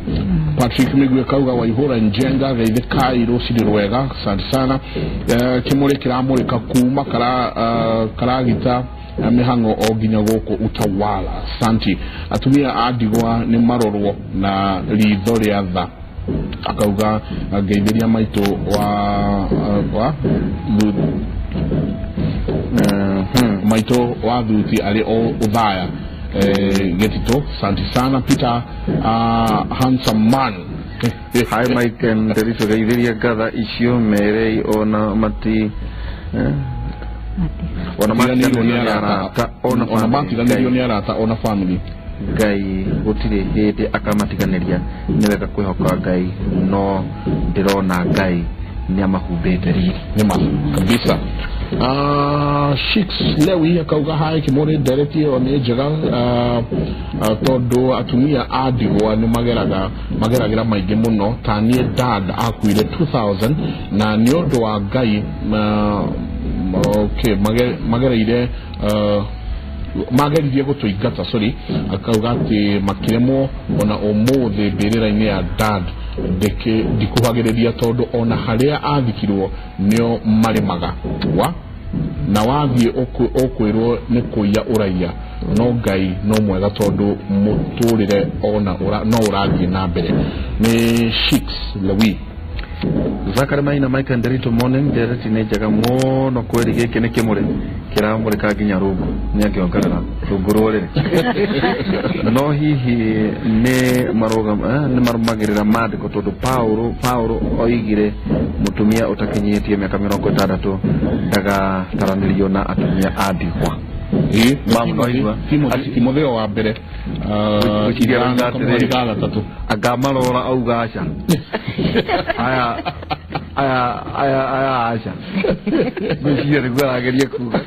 Patrick Migwe kauga Waihũra Njenga geithe kai rũcinĩ rwega, asante sana. Kĩmũrĩ kĩramũrĩka kuma karagita mĩhang'o o nginya gũkũ Utawala. Asante. Atumia a ndigwa nĩ marorwo na ritho rĩa tha. Akauga ngeithĩria maitũ wa maitũ wa thuti arĩ o Uthaya Gĩtitũ. Asante sana Peter handsome man. Hi Mike and Nderitu, geithĩria ngatha icio merei ona mati ona matiganĩrio nĩ arata ona family. Ngai gũtirĩ hĩndĩ akamatiganĩria, nĩ wega kwĩhoka Ngai no ndĩrona Ngai nĩ amahumbĩte riri. Nĩma kabisa. Shix Lewi akauga hi Kimuri ndereti ĩyo nĩ njega tondũ atumia a ndigwa nĩ mageragĩra maingĩ mũno. Ta niĩ dad akuire 2000 na nĩ ũndũ wa Ngai okay magereire mageririe gũtũingata, sorry. Akauga atĩ makĩremwo ona ũmũthĩ mbĩrĩra-inĩ ya dad ndikuhagĩrĩria tondũ ona harĩa athikirwo nĩo marĩmaga wa na wathiĩ ũkwĩrwo nĩ kũiya ũraiya, no Ngai no mwega tondũ mũtũrĩre ona no ũrathiĩ na mbere. Nĩ Shix Lewi. Zakari Maina Mike Nderitu morning. Ndereti nĩ njega mũno kweri, gĩkĩ nĩ kĩmũrĩ kĩramũrĩka nginya rungu, nĩ angĩongerera rungu rũrĩrĩ. No hihi nĩ marũmagĩrĩra maandĩko tondũ Paulo oigire mũtumia ũtakinyĩtie mĩaka 60 ndagataranĩrio na atumia a ndigwa. Timotheo wa mbere 5:3 akamarora auga aca aya aya aya aya aca ngwĩciria nĩguo arageria kuga.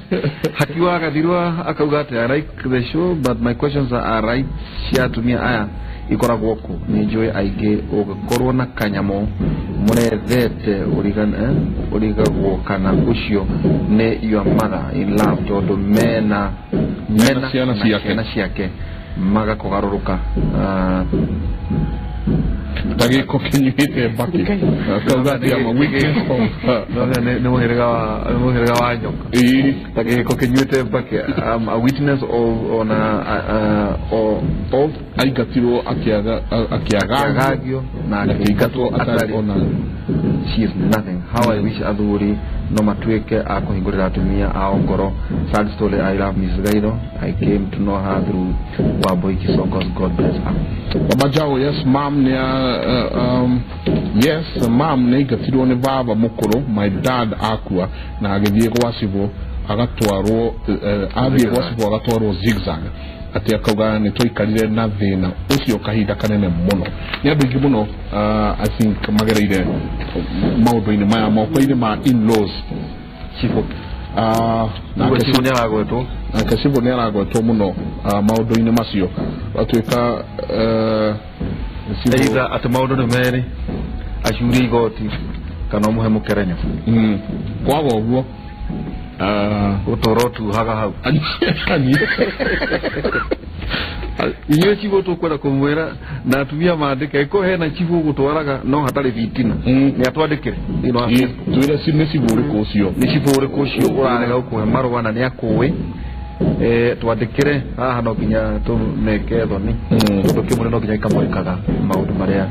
Hakiwa Gathirwa akauga atĩ I like the show but my questions are right cia atumia aya ikoragwo kũ? Nĩ njũĩ aingĩ ũngĩkorwo na kanyamũ mũrethete ũrigagwo kana ũcio nĩ your mother in love tondũ mena ciana ciake magakũgarũrũka ta gĩko kĩnyuĩte mbakĩ. Akauga atĩ ama weekend nĩ mũhĩrĩga wa nyoka ta gĩko kĩnyuĩte mbakĩ. A witness of ona of aingatirwo akĩagagio na akĩingatwo atarĩ ona she is nothing. How I wish athuri no matuĩke a kũhingũrĩra atumia ao ngoro. Sad story. I love Mrs. Gaitho. I came to know her through Wambui Kisongos. God bless her. Baba Jao, yes ma'am nĩ yes ma'am nĩ aingatirwo nĩ baba mũkũrũ. My dad akua na agĩthiĩ gwa cibũ agatwarwo athiĩ gwa cibũ agatwarwo zigzag. Atĩ akauga nĩ twaikarire na thĩna ũcio kahinda kanene mũno. Nĩ andũ aingĩ mũno I think magereire maũndũ-inĩ maya moko-inĩ ma in-laws. Cibũ nake cibũ nĩ aragwetwo mũno maũndũ-inĩ macio. Atuĩka either atĩ maũndũ nĩ merĩ, acurie igoti kana ũmũhe mũkerenyo. Kwaga ũguo ũtũra ũtuhaga hau. Inyuĩ cibũ tũkwenda kũmwĩra na atumia mandĩke ĩko hena cibũ ũgũtwaraga no hatarĩ bitina nĩ atwandĩkĩre thĩinĩ wa Facebook. Twĩre nĩ cibũ ũrĩkũ ũcio, nĩ cibũ ũrĩkũ ũcio ũrarega gũkũhe marũa na nĩ akũĩ. Twandĩkĩre haha no nginya tũmeke thoni tondũ kĩmũrĩ no nginya ikamũrĩkaga maũndũ marĩa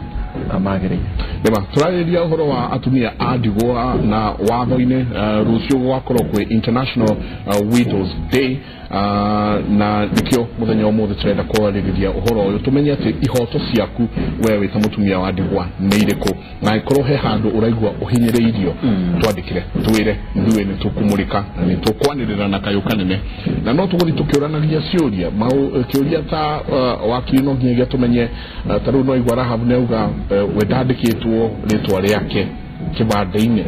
Magĩrĩire. Nĩma tũrarĩrĩria ũhoro wa atumia a ndigwa na watho-inĩ. Rũciũ gwakorwo kwĩ International Widows Day, na nĩkĩo mũthenya ũmũthĩ tũrenda kwarĩrĩria ũhoro ũyũ, tũmenye atĩ ihoto ciaku we wĩ ta mũtumia wa ndigwa nĩ irĩkũ, na angĩkorwo he handũ ũraigua ũhinyĩrĩirio, twandĩkĩre twĩre, ithuĩ nĩ tũkũmũrĩka na nĩ tũkwanĩrĩra na kayũ kanene, na no tũgũthiĩ tũkĩũranagia ciũria kĩũria ta wakiri no nginyagia tũmenye, ta rĩu no igua Rahabu nĩ auga we ndandĩkĩtwo rĩtwa rĩake kĩbandĩ-inĩ.